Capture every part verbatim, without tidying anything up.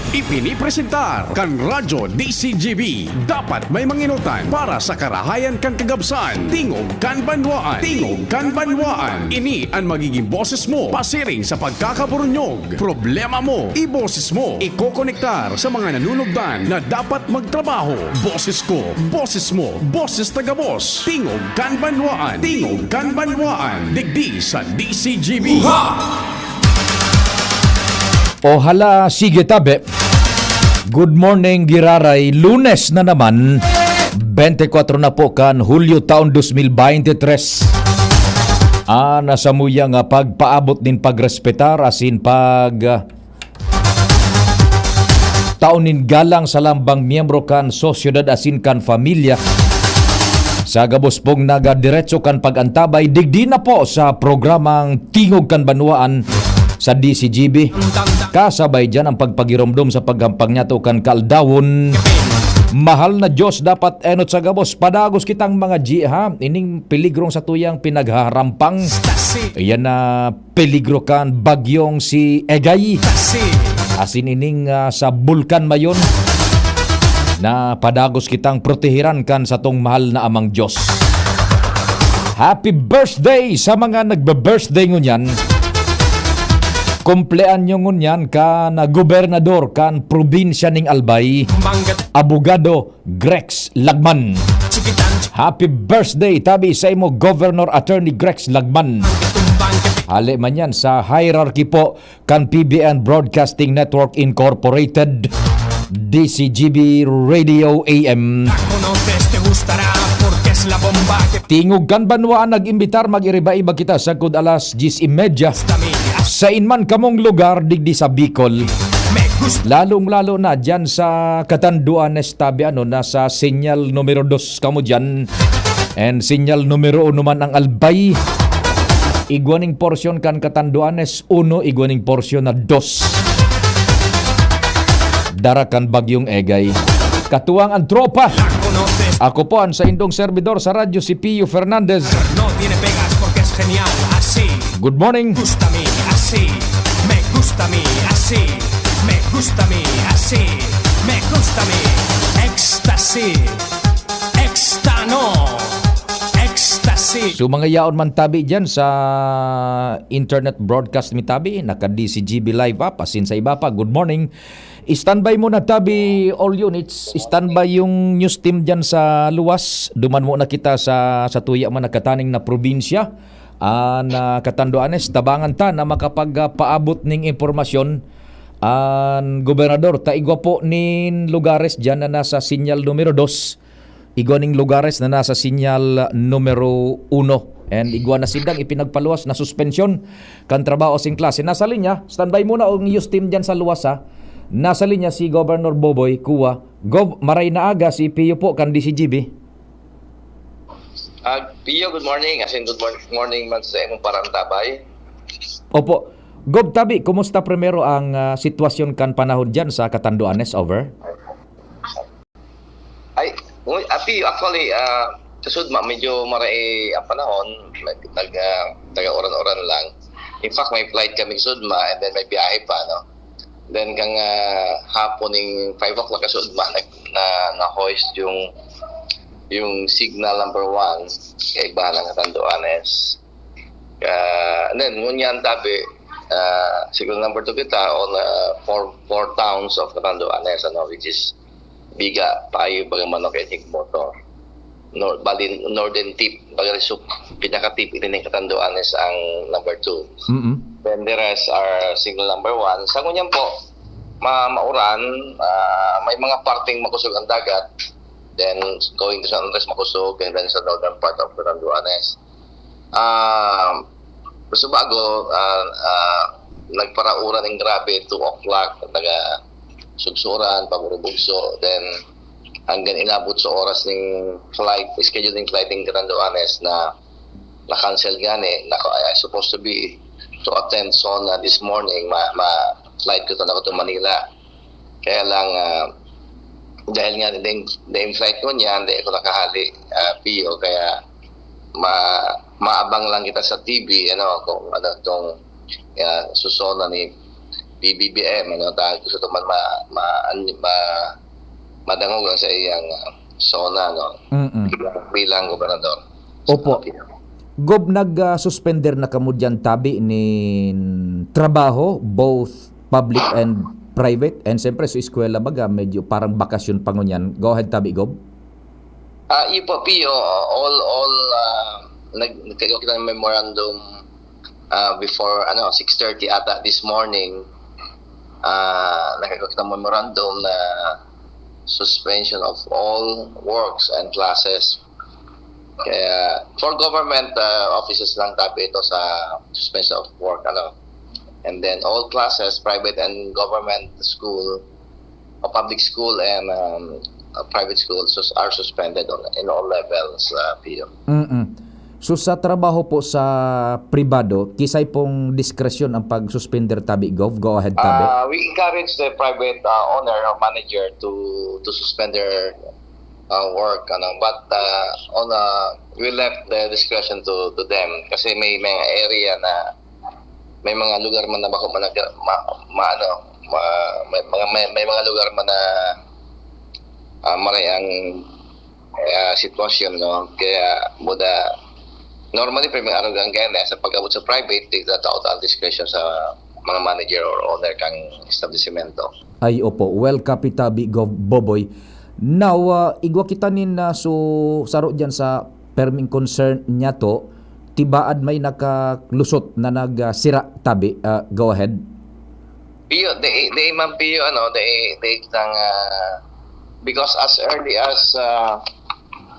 Ipinipresentar kan Radyo D C G B. Dapat may manginutan para sa karahayan kan kagabsan. Tingog kan Banwaan. Tingog kan Banwaan. Ini an magiging boses mo pasiring sa pagkakaburunyog. Problema mo, iboses mo. Ikokonektar sa mga nanunugdan na dapat magtrabaho. Boses ko, boses mo, boses taga-boss. Tingog kan Banwaan. Tingog kan Banwaan. Digdi sa D C G B. Ohala, sige tabi. Good morning, giraray. Lunes na naman. Bente kwatro na po kan Hulyo taon dos mil baynte tres. Ah, nasa muya nga pagpaabot nin pagrespetar asin pag, ah, taon nin galang sa lambang miyembro kan sosyedad asin kan pamilya. Sa gabos pong nagadiretso kan pag-antabay, digdi na po sa programang Tingog kan Banwaan sa D C G B. Kasabay dyan ang pagpagiromdom sa paghampang niyato kan kaaldawon. Mahal na Diyos, dapat enot sa gabos. Padagos kitang mga G, ha? Ining peligrong sa tuyang pinaghaharampang. Iyan na peligro kan bagyong si Egay. Asin ining, ah, sa bulkan mayon na padagos kitang protehiran kan satong mahal na Amang Diyos. Happy birthday sa mga nagbe-birthday ngunyan. Kumpleanyo ngunyan kan gobernador kan probinsya ning Albay, Abogado Grex Lagman. Happy birthday tabi sa imo, Governor Attorney Grex Lagman. Hale man yan sa hierarchy po kan P B N Broadcasting Network Incorporated, D C G B Radio A M. Tingog kan Banwaan nag-imbitar, mag-iriba-iba kita sagkod alas diyes y media. Sain man kamong lugar digdi sa Bicol, lalong-lalo na dyan sa Catanduanes tabi, ano, nasa sinyal numero dos kamo dyan. And sinyal numero uno man ang Albay. Igwa ning porsyon kan Catanduanes, uno, igwa ning porsyon na dos. Dara kan Bagyong Egay. Katuwang ang tropa. Ako po ang saindong servidor sa radyo, si Pio Fernandez. No tiene pegas porque es genial, así. Good morning. Gusta mi, así. Me gusta mi, así. Me gusta mi, así. Me gusta mi. Ecstasy. Extano. Ecstasy. So, mga yaon man tabi dyan sa internet broadcast mi tabi, naka D C G B Live app, asin sa iba pa, good morning. Standby muna tabi, all units. Standby yung news team dyan sa luwas. Duman muna kita sa, sa tuya man nagkataning na probinsya. An, ah, Catanduanes, tabangan ta na makapagpaabot ning impormasyon an gobernador. Ta igwa po nin lugares dyan na nasa sinyal numero dos. Igwa ning lugares na nasa sinyal numero uno. And igwa na sindang ipinagpaluwas na suspensyon kan trabaho asin klase. Nasa linya, standby muna ang news team dyan sa luwas, ha. Nasa linya si Governor Boboy Cua. Gov, maray na aga, si Pio po kan D C G B. Ah, Pio, good morning. Asin good mor-, morning man sa imong parantabay. Opo. Gov, tabi, kumusta primero ang, ah, sitwasyon kan panahon dyan sa Catanduanes? Over. Ay, uy, ah, Pio, actually, ah, sa Sudma, medyo maray ang panahon. Nag, nag, ah, taga-uran-uran lang. In fact, may flight kami sa Sudma and then may biyahe pa, no? Then, kang, ah, hapon ning five o'clock sa Sudma, nag, na, na-hoist yung, yung signal number one, kaiba ng Catanduanes. Ah, and then, ngunyan tabi, ah, signal number two kita on, ah, four, four towns of Catanduanes, ano, which is Biga, Payo, Bagamanok, and Higmoto. Nor-, bali, Northern Tip, Bagarisuk, pinaka-tip, ini ning Catanduanes ang number two. Mm-mm. Then the rest are signal number one. Sa ngunyan po, ma-, mauran, ah, may mga parteng makusog ang dagat. Then going to San Andres, makusog, and then sa northern part of Catanduanes. Ah, gusto bago, ah, ah, nagparauran ng grabe, two o'clock, taga Sugsuran, Pagurubugso, then hanggang inabot sa oras ng flight, schedule ng flight ng Catanduanes na na-cancel gani, na, I, I supposed to be to attend SONA this morning, ma, ma flight ko to na ko to Manila. Kaya lang, ah, dahil nga din, din flight ko niyan, dahil ko nakahali, ah, Pio, kaya ma, maabang lang kita sa T V, ano, kung ano tong, ah, susona ni P B B M, ano, ta gusto man ma ma an ma madangog ang saiyang, ah, SONA, no, Mm. bilang bilang gobernador. Opo. Gob, nag, ah, suspender na kamo diyan tabi nin trabaho, both public and private, and siyempre sa eskwela baga medyo parang bakasyon pa ngunyan. Go ahead tabi, Gob. Ah, iyo po, Pio, all all, ah, nag nagkaigwa kita ng memorandum, ah, before ano, six thirty ata this morning. Ah, nagkaigwa kita ng memorandum na suspension of all works and classes. Kaya for government, ah, offices lang tabi ito sa suspension of work, ano. And then all classes, private and government school, o public school and, um, uh, private schools sus are suspended on in all levels, ah, Pio. Mm. So sa trabaho po sa pribado, kisay pong diskresyon ang pag-suspender tabi, Gov? Go ahead tabi. Ah, we encourage the private, ah, owner or manager to to suspend their, ah, work, ano, but, ah, on, ah, we left the discretion to to them kasi may mga area na may mga lugar man na bako man nag ma ma ano, ma may mga may may mga lugar man na, ah, maray ang, ah, sitwasyon, no? Kaya muda normally, pirming aruga ang kaya sa pag-abot sa private, di sa total discretion sa mga manager or owner kang establisemento. Ay, opo. Well, Kapitabi, Gov Boboy. Now, ah, igwa kita nin, ah, so, saro diyan sa perming concern niya to, tibaad may nakalusot na nag, ah, sira tabi. Ah, go ahead. Piyo, di, di man piyo, ano, di, di kitang, ah, because as early as, ah,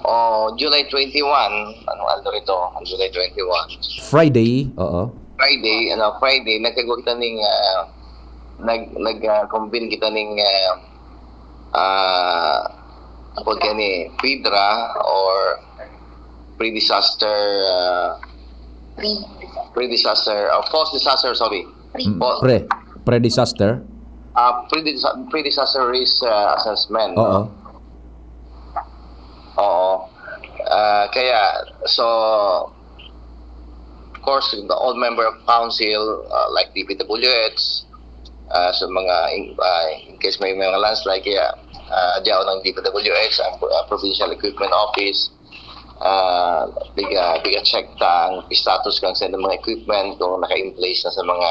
oh, July twenty-one, ano, ano rito, ang July twenty-one? Friday, oo. Friday, ano, Friday, nagkagwa kita ning, ah, nag, nag, ah, convene kita ning, ah, ah, tawag yan eh, PDRA or pre-disaster, ah, pre-disaster, or post-disaster, sorry. Mm, Po- pre, pre-disaster? Ah, pre-disa- pre-disaster risk, ah, assessment, Oo. no? Oo. Ah, kaya, so, of course, the all member of council, ah, like D P W H, ah, sa mga, in, ah, in case may mga landslide, kaya, ah, diyaw ng D P W H, ang, ah, Provincial Equipment Office, ah, piga, piga-check ta ang status kan sa mga equipment, kung naka-in place na sa mga,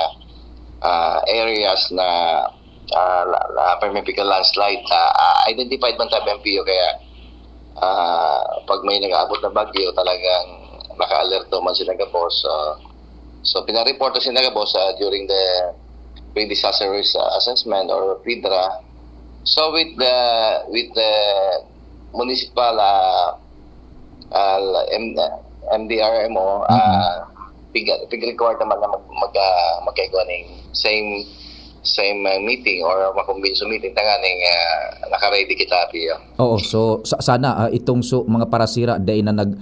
ah, areas na, ah, la, la, may piga landslide. Ah, ah, identified man tabi ang P O, kaya, ah, pag may nag-aabot na bagyo, talagang naka-alerto man sila gabos. Ah, so, pinareport na sila gabos, ah, during the pre-disaster risk, ah, assessment or PDRA. So, with the, with the municipal, ah, ah, M-, M D R M O, Mm-mm. ah, pig-, pig-require naman na mag-, mag-, ah, magkaigwa ning same, same, ah, meeting or makumbinso meeting tanganing, ah, naka-ready kita, Pio. Oo, so, sa-, sana, ah, itong so, mga parasira, dai na nag-,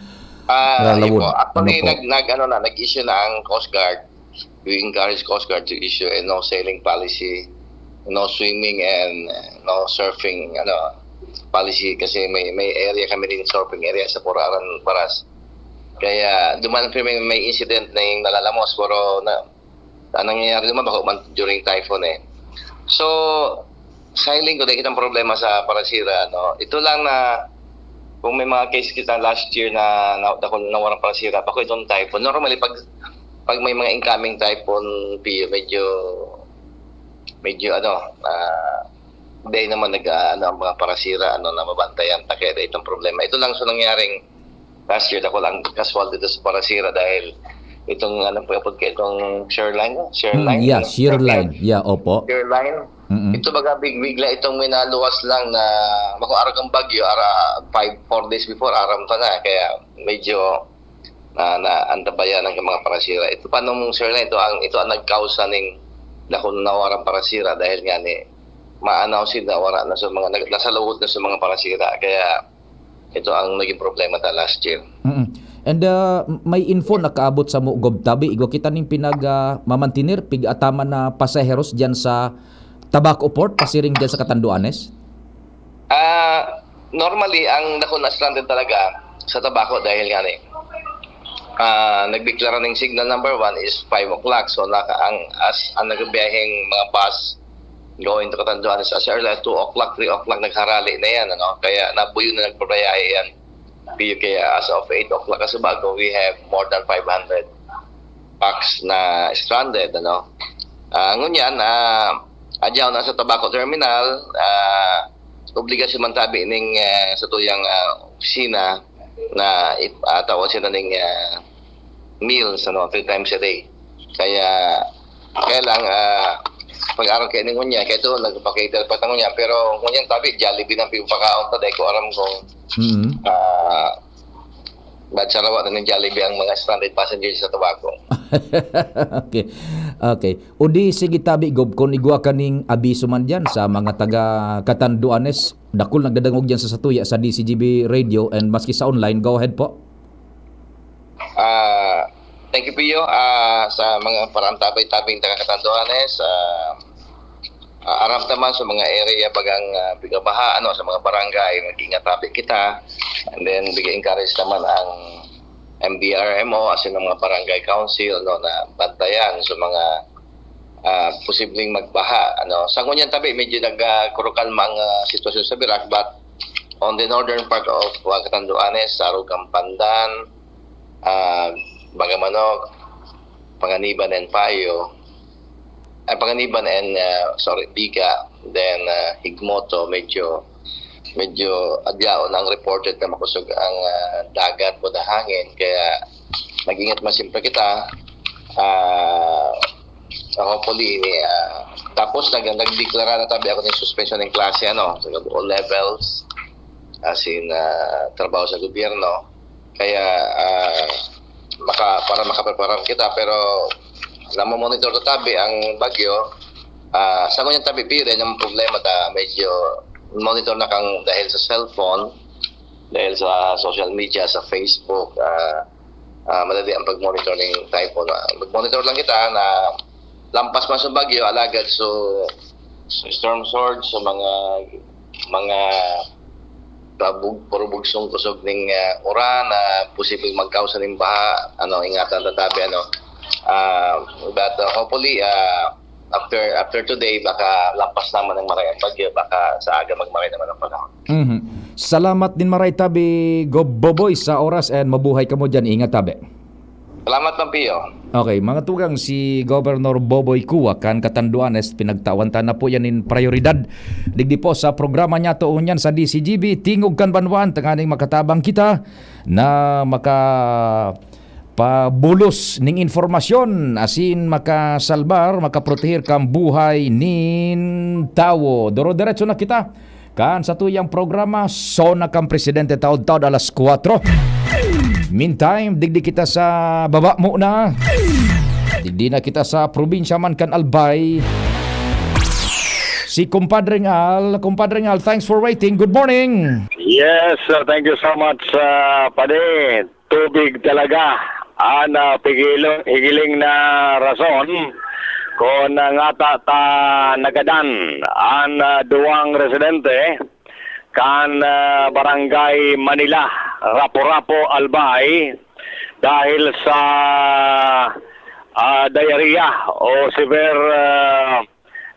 Ah, yun lalawon. po. Actually, Ano po? nag-, nag-, ano na, nag-issue na ang Coast Guard. We encourage Coast Guard to issue a no sailing policy, no swimming and, uh, no surfing, ano, policy kasi may, may area kami din, surfing area sa Puraran, Baras. Kaya duman kami may, may incident na yung nalalamos, pero na, ang nangyayari naman bako man during typhoon eh. So, sailing ko, dai kitang problema sa parasira, no? Ito lang na, kung may mga case kita last year na, na, na, nawarang parasira, bako itong typhoon. Normally, pag, pag may mga incoming typhoon, Pio, medyo, medyo ano, ah, dai naman nag, ah, ano, ang mga parasira, ano, na mabantayan ta, kaya dai itong problema. Ito lang so nangyaring last year, dako lang casualty dito sa parasira dahil itong, ano, pagkapag itong shear line, shear Hmm, line, yeah, ano, shear shear line. line. Yeah, opo. Shear line. Mm-mm. Ito baga big-, bigla itong minaluwas lang na bako arog ang bagyo, ara, five, four days before, aram ta na. Kaya medyo na, na antabayan ang mga parasira. Ito pa nung shear line, ito ang, ito ang nagkausa ning dakong nawarang parasira dahil nga ni maanaw sila, wala na sa mga, nag-, nasa lawod na sa mga parasira. Kaya ito ang naging problema ta last year. Mm. And, ah, may info nakaabot samo, Gob Tabi, igwa kita ning pinag, ah, mamantener, pig-ataman na pasaheros diyan sa Tabaco Port, pasiring diyan sa Catanduanes? Ah, normally, ang dako na stranded talaga sa Tabaco dahil nga ni, Ah, nagdeklara ning signal number one is five o'clock. So, naka, ang, as, ang nagbibiyaheng mga bus going to Catanduanes as early as two o'clock, three o'clock, nagharali na yan, ano? Kaya nabuyo na nagbabiyahe yan. P U K, as of eight o'clock kasi bago, we have more than five hundred packs na stranded, ano? Ah, ngunyan, ah, adyaw na sa Tabaco Terminal, ah, obligasyon man tabi ning, ah, sa tuyang, ah, opisina na ip-, ah, tawon sila ning, ah, meals, ano, three times a day. Kaya, kaya lang, ah, pag-aral kayo ning ngunyan, kaya ito, nagpa-cater pa ito ngunyan, pero ngunyan tabi, Jollibee na ang pagpakaon ta, dahil ko aram kung, Mm. ah, ba't sarawa na ng Jollibee ang mga stranded passengers sa Tabaco. Okay. Okay. O di, sige tabi, Gob, kung igwa ka ning abiso man diyan sa mga taga Catanduanes, dakul nagdadangog diyan sa satuya sa D C G B Radio and maski sa online, go ahead po. Ah, thank you, Pio. Ah, sa mga parang tabay-tabing taga Catanduanes, ah, ah, aram ta man sa mga area bagang, ah, bigabaha, ano, sa mga barangay, mag-ingat tabi kita. And then, bigay encourage naman ang M D R M O, as in ang mga barangay council, no, na bantayan sa mga, ah, posibleng magbaha, ano. Sa ngunyan tabi, medyo nagkurukalma ang, ah, sitwasyon sa Virac, but on the northern part of, ah, Catanduanes, sa Arugang Pandan, ah, Bagamanok, Panganiban and Payo, ah, Panganiban and, ah, sorry, Biga, then, ah, Higmoto, medyo, medyo adyaon ang reported na makusog ang, ah, dagat o hangin, kaya mag-ingat man siyempre kita. Ah, hopefully, ini, ah, tapos nag-, nagdeklara na tabi ako ng suspension ng klase, ano, sa all levels, as in, ah, trabaho sa gobyerno. Kaya, ah, maka-, para makapreparar kita, pero namomonitor na tabi ang bagyo. Ah, sa ngunyan tabi, pire ang problema ta, medyo monitor na kang dahil sa cellphone, dahil sa social media, sa Facebook, ah, ah, madali ang pag-monitor ng typhoon. Ah, mag-monitor lang kita na lampas man sa bagyo, alagad so, so storm surge, sa mga, mga pabug-, parubugsong kusog ning, ah, uran na posibleng magkausa ning baha, ano, ingatan ta tabi, ano. Ah, but, ah, hopefully, ah, after, after today, baka lampas naman ang maray ang bagyo, baka sa aga magmaray naman ang panahon. Mhm. Salamat din maray tabi, Gob Boboy, sa oras and mabuhay kamo diyan. Ingat tabi. Salamat, Pampillo. Okay, mga tugang, si Governor Boboy Cua kan Catanduanes, pinagtawan ta na po yan in prioridad. Digdi po sa programa niya, toon yan sa D C G B, Tingog kan Banwaan, tanganing makatabang kita na maka pabulos ning informasyon, asin makasalbar, makaproteher kan buhay nin tawo. Doro-derecho na kita kan satuyang programa, Sona kan Presidente, taod-taod alas kwatro. Meantime, digdi kita sa baba muna. Digdi na kita sa probinsya man kan Albay. Si Compadre Al, Compadre Al, thanks for waiting. Good morning. Yes, uh, thank you so much, uh, Padi. Tubig talaga an, ah, pigilo-, higiling na rason kun, ah, ngata ta nagadan an, ah, duwang residente kan, ah, Barangay Manila, Rapu-Rapu, Albay, dahil sa, ah, diarrhea o severe, ah,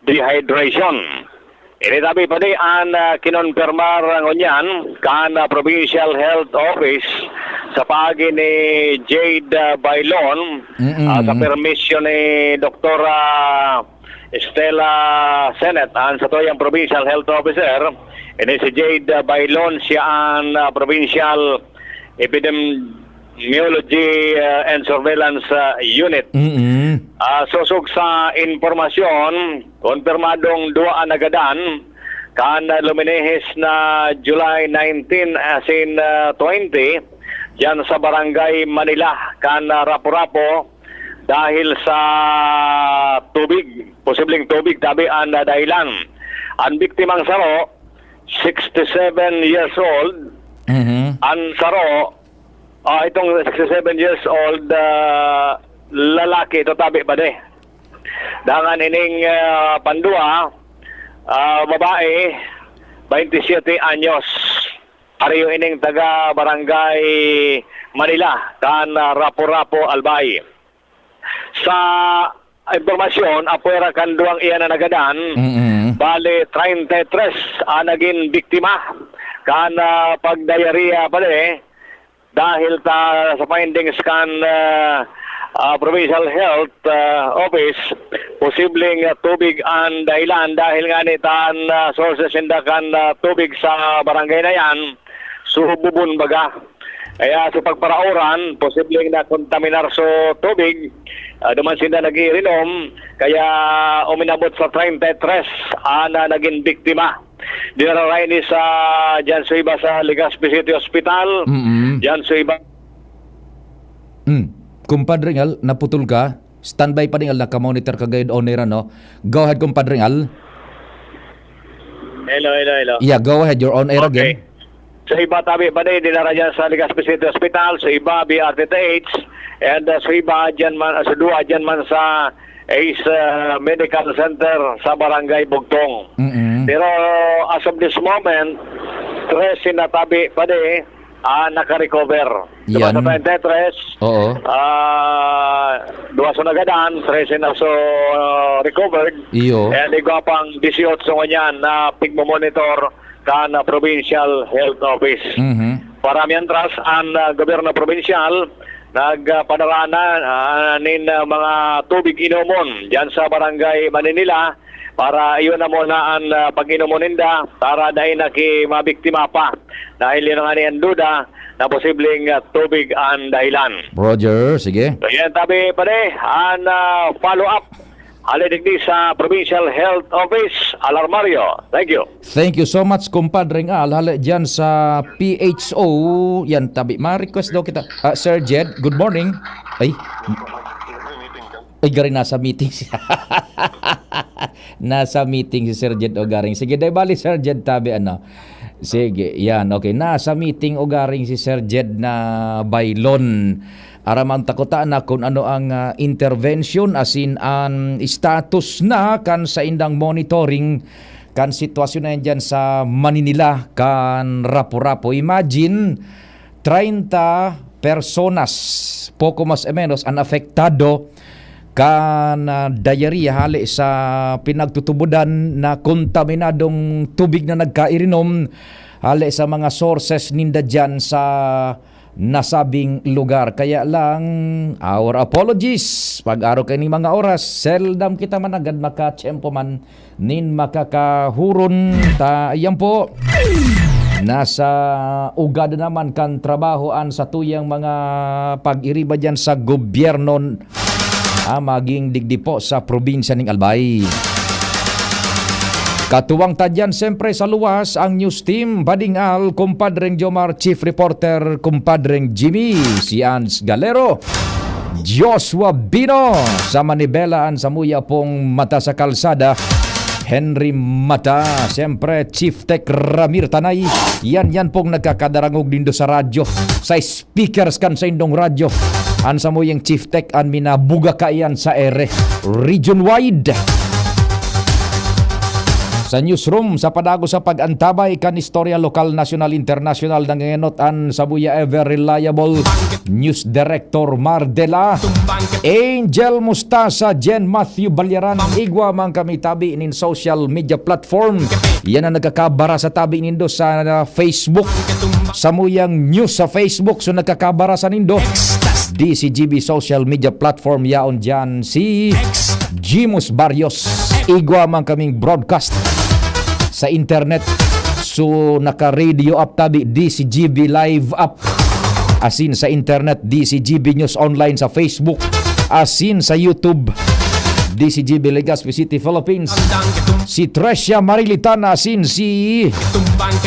dehydration. Ini tabi pa di an, ah, kinonpirmar ngunyan kan, ah, Provincial Health Office sa paagi ni Jade, ah, Bailon, Mm-mm. ah, sa permisyon ni Doktora Stella Senet, ang satuyang Provincial Health Officer. Ini si Jade, ah, Bailon, siya ang, ah, Provincial Epidemiology, ah, and Surveillance, ah, Unit. Mm-mm. Ah, sosog sa impormasyon, konpirmadong duwa an nagadan kan luminihis na July nineteen asin, ah, twenty, diyan sa Barangay Manila kan, ah, Rapu-Rapu dahil sa tubig, posibleng tubig, tabi an, ah, dahilan. An biktimang saro, sixty-seven years old. Mhm. An saro, ah, itong sixty-seven years old, ah, lalaki, ito tabi pa di. Dangan ining, ah, pandua, ah, babae, twenty-seven anyos. Mario ining taga Barangay Manila, kan, ah, Rapu-Rapu, Albay. Sa impormasyon, apwera kan duwang iyan na nagadan, Mm-mm. bali, treinta y tres ang naging biktima kan, ah, pagdayariya pala eh. Dahil ta, sa findings kan, ah, ah, Provincial Health, ah, Office, posibleng, ah, tubig ang dahilan dahil nga ni tan, ah, sources inda kan, ah, tubig sa barangay na yan, sububon baga. Kaya sa pagparaoran, posibleng nakontaminar so tubig, ah, duman sinda nag-iirinom, kaya uminabot sa treinta y tres ang, ah, naging biktima. Dinara ini sa, diyan sa iba sa Legazpi City Hospital. Mm-mm. Diyan sa iba. Mm. Kumpadre Ngal, naputol ka. Standby pa, Ngal, naka-monitor ka gayod on air, ano? Go ahead, Kumpadre Ngal. Hello, hello, hello. Yeah, go ahead. You're on air Okay. again. Sa iba, tabi pa din, dinara dyan sa Legazpi City Hospital, sa iba, B R T T H, and, uh, sa iba, dyan man, sa duwa, dyan man sa Ace, uh, Medical Center sa Barangay Bugtong. Mm-mm. Pero as of this moment, trese na tabi pa din, ah, naka-recover. Diba Yan. sa twenty-three, Oo. ah, duwa sa nagadan, trese na so, ah, recovered. Iyo. And igwa pang dieciocho ngunyan na pigmomonitor kan, ah, Provincial Health Office. Mhm. Para mientras, ang, ah, gobyerno probinsyal nagpadara na, ah, nin, ah, mga tubig inomon diyan sa Barangay Maninila para iyon na muna ang, ah, pag-inomon ninda para dai na ki mabiktima pa. Dahil yun nga ni ang duda na posibleng, ah, tubig ang dahilan. Roger, sige. So, yan, tabi, pare, ang, ah, follow-up. Hali digdi sa Provincial Health Office, Alarmario. Thank you. Thank you so much, Kumpadre Ngal. Hali dyan sa P H O. Yan, tabi. Ma-request daw kita. Ah, Sir Jed, good morning. Ay. Ay, gari, nasa meeting siya. Nasa meeting si Sir Jed Ogaring. Sige, dai bali, Sir Jed, tabi, ano. Sige, yan. Okay, nasa meeting Ogaring si Sir Jed na Baylon. Aram ang takutan na kun ano ang, ah, intervention asin an status na kan saindang monitoring kan sitwasyon na yan dyan sa Maninila, kan Rapu-Rapu. Imagine, treinta personas, poco mas o menos, an apektado kan, ah, diarrhea hali sa pinagtutubodan na kontaminadong tubig na nagkairinom hali sa mga sources ninda dyan sa nasabing lugar. Kaya lang, our apologies. Pag-aro kaining mga oras, seldom kita managad makatiyempo man nin makakahuron ta. Ayan po, nasa ugada naman kan trabaho an satuyang mga pag-iriba dyan sa gobyerno, ah, maging digdi po sa probinsya ning Albay. Katuwang ta dyan, siyempre, sa luwas, ang news team, Bading Al, Kumpadreng Jomar, Chief Reporter, Kumpadreng Jimmy, si Ans Galero, Joshua Bino, sa Manibela, an samuya pong mata sa kalsada, Henry Mata, siyempre, Chief Tech Ramir Tanay, yan, yan pong nagkakadarangog nindo sa radyo, sa speakers kan saindong radyo. An samuyang Chief Tech an minabuga kaiyan sa ere, region wide. Sa newsroom, sa padagos sa pag-antabay kan istorya lokal, nasyonal, internasyonal, nangengenot an samuya ever reliable news director Mardela Angel Mustasa, Jen Matthew Balyaran. Igwa man kami tabi nin social media platform. Yan ang nagkakabara sa tabi nindo sa, uh, Facebook. Samuyang news sa Facebook, so nagkakabara sa nindo. D C G B social media platform, yaon dyan si Jimus Barrios. Igwa man kaming broadcast sa internet. So, naka-radio app tabi, D C G B live app. Asin sa internet, D C G B News Online sa Facebook. Asin sa YouTube, D C G B Legazpi City, Philippines. Si Trecia Marilitana asin si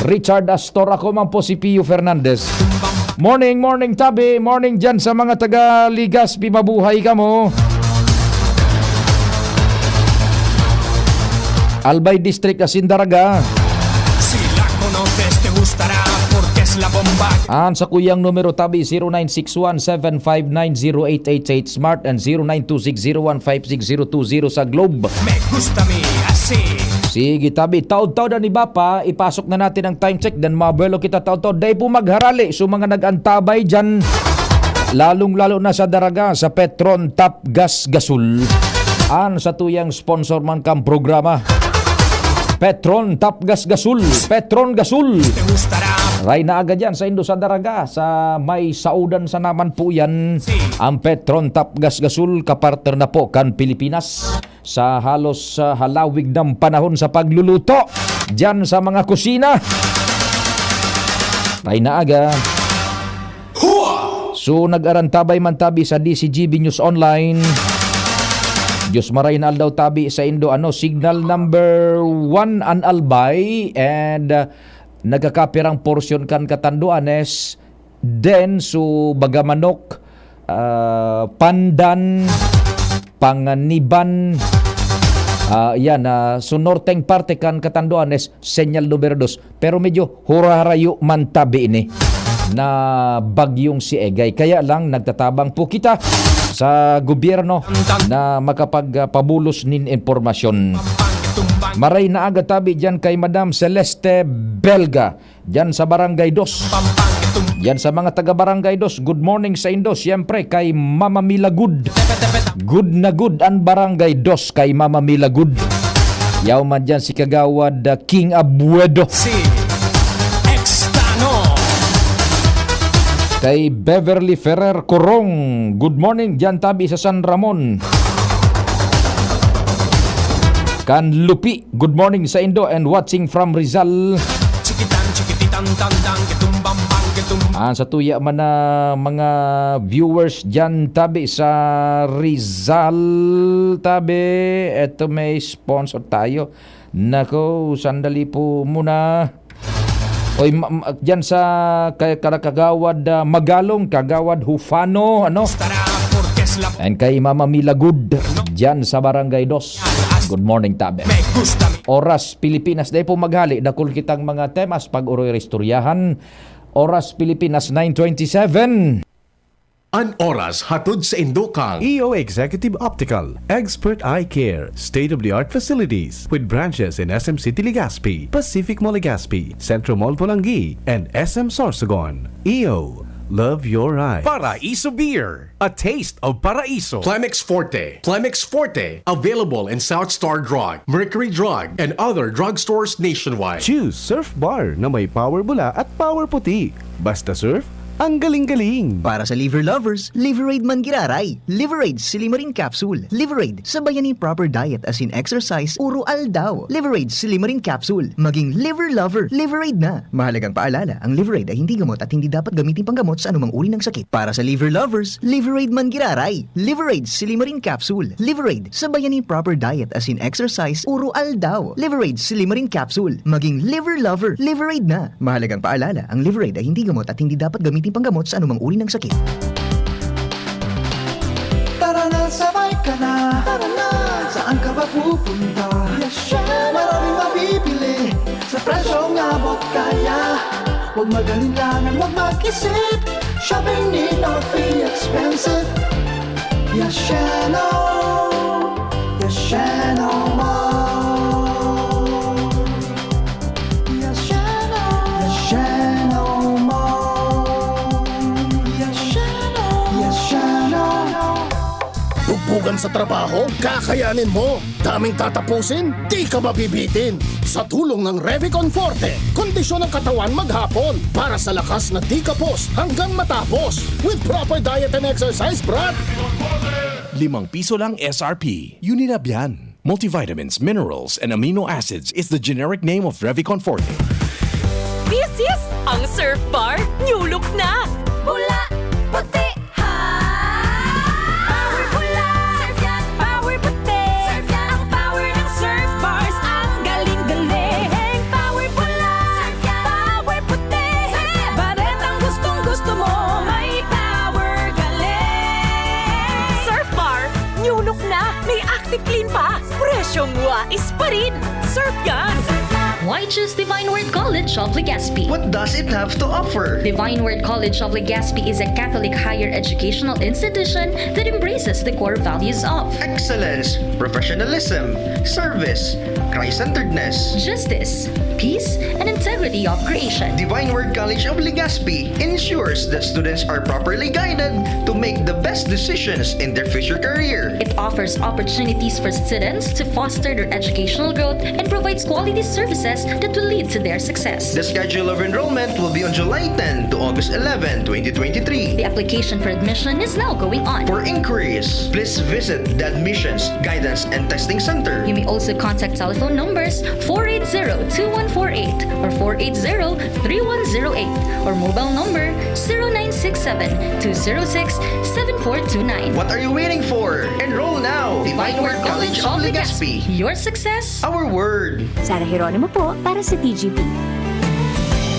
Richard Astor. Ako man po si Pio Fernandez. Morning, morning, tabi. Morning dyan sa mga taga Legazpi. Mabuhay kamo. Albay District asin Daraga. Si La Conoces te gustará porque es la bomba. An sakuyang numero tabi, zero nine six one seven five nine zero eight eight eight Smart and zero nine two six zero one five six zero two zero sa Globe. Me gusta mi así. Sige, tabi. Taod-taod an iba pa, ipasok na natin ang time check. Dan mabuelo kita taod-taod. Dai po magharali. So, mga nag-antabay dyan, lalong-lalo na sa Daraga, sa Petron Top Gas Gasol. An sa tuyang sponsor man kang programa. Petron Top Gas Gasol. Petron Gasol. Ray na agad yan sa Indo sa Daraga, sa may saudan sa naman po yan. Ang Petron Top Gas Gasol, kapartner na po kan Pilipinas. Sa halos, ah, halawig ng panahon sa pagluluto diyan sa mga kusina. Ay naaga. So, nag-arantabay man tabi sa D C G B News Online. Diyos maray na aldaw tabi sa Indo, ano, signal number one an Albay and, ah, nagkakapirang porsyon kan Catanduanes. Then, so, Bagamanok, ah, Pandan, Panganiban, ah, yan, ah, so norteng parte kan Catanduanes, senyal numero dos. Pero medyo hurarayo man tabi ini na bagyong si Egay. Kaya lang, nagtatabang po kita sa gobyerno na makapagpabulos nin impormasyon. Maray na aga tabi dyan kay Madam Celeste Belga. Diyan sa Barangay Dos. Diyan sa mga taga Barangay Dos, good morning sa indo. Siyempre, kay Mama Mila Good. Good na good an Barangay Dos kay Mama Mila Good. Yaw man diyan si Kagawad, ah, King Abuedo. Si Extano. Kay Beverly Ferrer Corong, good morning diyan tabi sa San Ramon. Kan Lupi, good morning sa indo and watching from Rizal. Chikitan, chikititan, tan, tan, kitumbang, bang, kitum- Ah, sa tuya man na mga viewers dyan, tabi sa Rizal, tabi. Eto may sponsor tayo. Nako, sandali po muna. Oy, ma-, ma-, dyan sa kay, kala Kagawad, ah, Magalong, Kagawad Hufano, ano? And kay Mama Mila Good, dyan sa Barangay Dos. Good morning, tabi. Oras Pilipinas, dai po maghali, dakul kitang mga temas pag-uroy-istoryahan. Oras Pilipinas, nine twenty-seven. An oras hatod sa indo kang E O Executive Optical, expert eye care, state-of-the-art facilities with branches in S M City Legazpi, Pacific Mall Legazpi, Centro Mall Polangui, and S M Sorsogon. E O, love your eyes. Paraiso Beer, a taste of Paraiso. Climax Forte. Climax Forte, available in South Star Drug, Mercury Drug, and other drugstores nationwide. Choose Surf Bar na may power bula at power puti. Basta surf, ang galing-galing. Para sa liver lovers, Liverade man giraray. Liverade Silimarin Capsule. Liverade, sabayan ni proper diet as in exercise, uro aldaw. Liverade Silimarin Capsule. Maging liver lover, Liverade na. Mahalagang paalala, ang Liverade ay hindi gamot at hindi dapat gamitin panggamot sa anumang uri ng sakit. Para sa liver lovers, Liverade man giraray. Liverade Silimarin Capsule. Liverade, sabayan ni proper diet as in exercise, uro aldaw. Liverade Silimarin Capsule. Maging liver lover, Liverade na. Mahalagang paalala, ang Liverade ay hindi gamot at hindi dapat gamitin panggamot sa anumang uri ng sakit. Tara na, sabay ka na. Tara na. Saan ka ba pupunta? Yes, Maraming mabibili sa presyong abot kaya. Huwag mag-alinlangan, huwag mag-isip. Shopping need not be expensive. Yasheno, Yasheno Mall. Yasheno, Yasheno Mall. Yasheno, Yasheno. Bugbugan sa trabaho? Kakayanin mo! Daming tatapusin? Di ka mabibitin! Sa tulong ng Revicon Forte, kondisyon ng katawan maghapon para sa lakas na di kapos hanggang matapos with proper diet and exercise, brad! Limang piso lang S R P. Unilab yan. Multivitamins, minerals, and amino acids is the generic name of Revicon Forte. This is ang Surf Bar New Look na! Bula, puti, ha! Power bula! Surf yan! Power puti! Surf yan! Ang power ng Surf Bars, ang galing-galing! Power bula! Surf yan! Power puti! Surf yan! Baretang gustong-gusto mo, may power galing! Surf Bar, New Look na! May Active Clean pa! Presyong wais pa rin! Surf yan! Why Choose Divine Word College of Legazpi. What does it have to offer? Divine Word College of Legazpi is a Catholic higher educational institution that embraces the core values of excellence, professionalism, service, Christ-centeredness, justice, peace, and integrity of creation. Divine Word College of Legazpi ensures that students are properly guided to make the best decisions in their future career. It offers opportunities for students to foster their educational growth and provides quality services that will lead to their success. The schedule of enrollment will be on July ten to August eleven, twenty twenty-three. The application for admission is now going on. For inquiries, please visit the Admissions, Guidance, and Testing Center. You may also contact telephone numbers four eight zero two one four eight or four eight zero three one zero eight or mobile number zero nine six seven two zero six seven four two nine. What are you waiting for? Enroll now! Divine Word College of Legazpi. Your success, our word. Sara Geronimo po para sa T G P.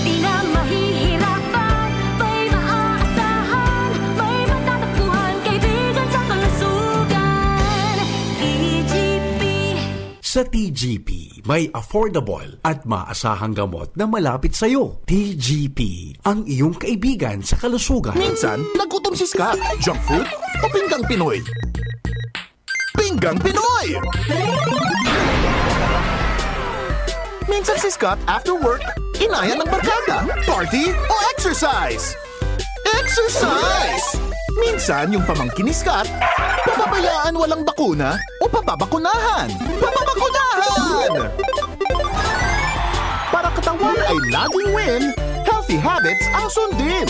Di na mahihirapan, may maaasahan, may matatagpuan, kaibigan sa kalusugan. T G P. Sa T G P, may affordable at maasahang gamot na malapit sa'yo. T G P, ang iyong kaibigan sa kalusugan. Minsan, nagutom si Scott. Junk food o pinggang Pinoy? Pinggang Pinoy! Minsan si Scott after work, inayan ng barkada, party o exercise. Exercise! Minsan yung pamangkin ni Scott, papabayaan walang bakuna o papabakunahan. Papabakunahan! Para katawan ay laging win, healthy habits ang sundin.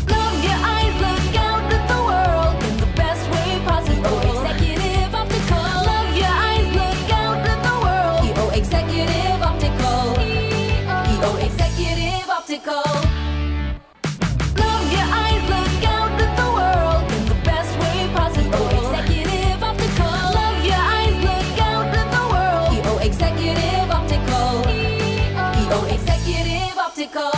Love your eyes, look out at the world in the best way possible. E O Executive Optical. Love your eyes, look out at the world. E O Executive Optical. E O Executive Optical. Love your eyes, look out at the world in the best way possible. E O Executive Optical. Love your eyes, look out at the world. E O Executive Optical. E O Executive Optical.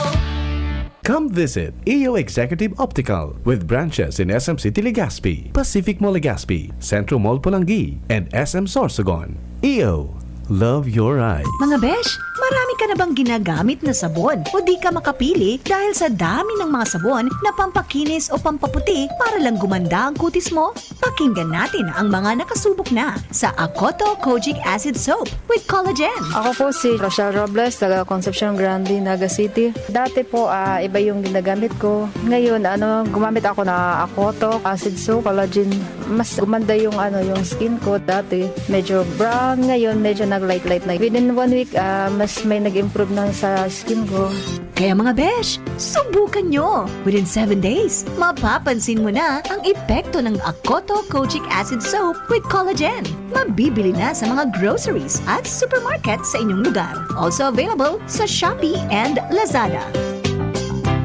Come visit E O Executive Optical with branches in S M City Legazpi, Pacific Mall Legazpi, Centro Mall Polangui, and S M Sorsogon. E O, love your eyes. Mga besh, marami ka na bang ginagamit na sabon o di ka makapili dahil sa dami ng mga sabon na pampakinis o pampaputi para lang gumanda ang kutis mo? Pakinggan natin ang mga nakasubok na sa Akoto Kojic Acid Soap with Collagen. Ako po si Rochelle Robles, taga Concepcion Grande, Naga City. Dati po, ah, iba yung ginagamit ko. Ngayon, ano, gumamit ako na Akoto Acid Soap, Collagen. Mas gumanda yung, ano, yung skin ko. Dati, medyo brown. Ngayon, medyo nag-light-light na. Within one week, ah, mas may nag-improve na sa skin ko. Kaya mga besh, subukan nyo! Within seven days, mapapansin mo na ang epekto ng Akoto Kojic Acid Soap with Collagen. Mabibili na sa mga groceries at supermarket sa inyong lugar. Also available sa Shopee and Lazada.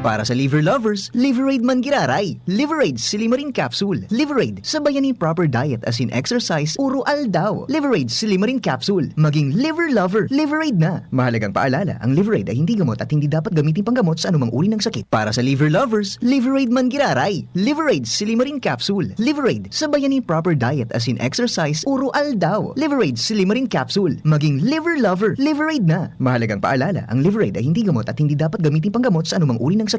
Para sa liver lovers, Liverade man giraray. Liverade Silimarin Capsule. Liverade, sabayan nin proper diet asin exercise oro aldaw. Liverade Silimarin Capsule. Maging liver lover, Liverade na. Mahalagang paalala, ang Liverade ay hindi gamot at hindi dapat gamiting panggamot sa anumang uri ng sakit. Para sa liver lovers, Liverade man giraray. Liverade Silimarin Capsule. Liverade, sabayan nin proper diet asin exercise oro aldaw. Liverade Silimarin Capsule. Maging liver lover, Liverade na. Mahalagang paalala, ang Liverade ay hindi gamot at hindi dapat gamiting panggamot sa anumang uri ng sakit.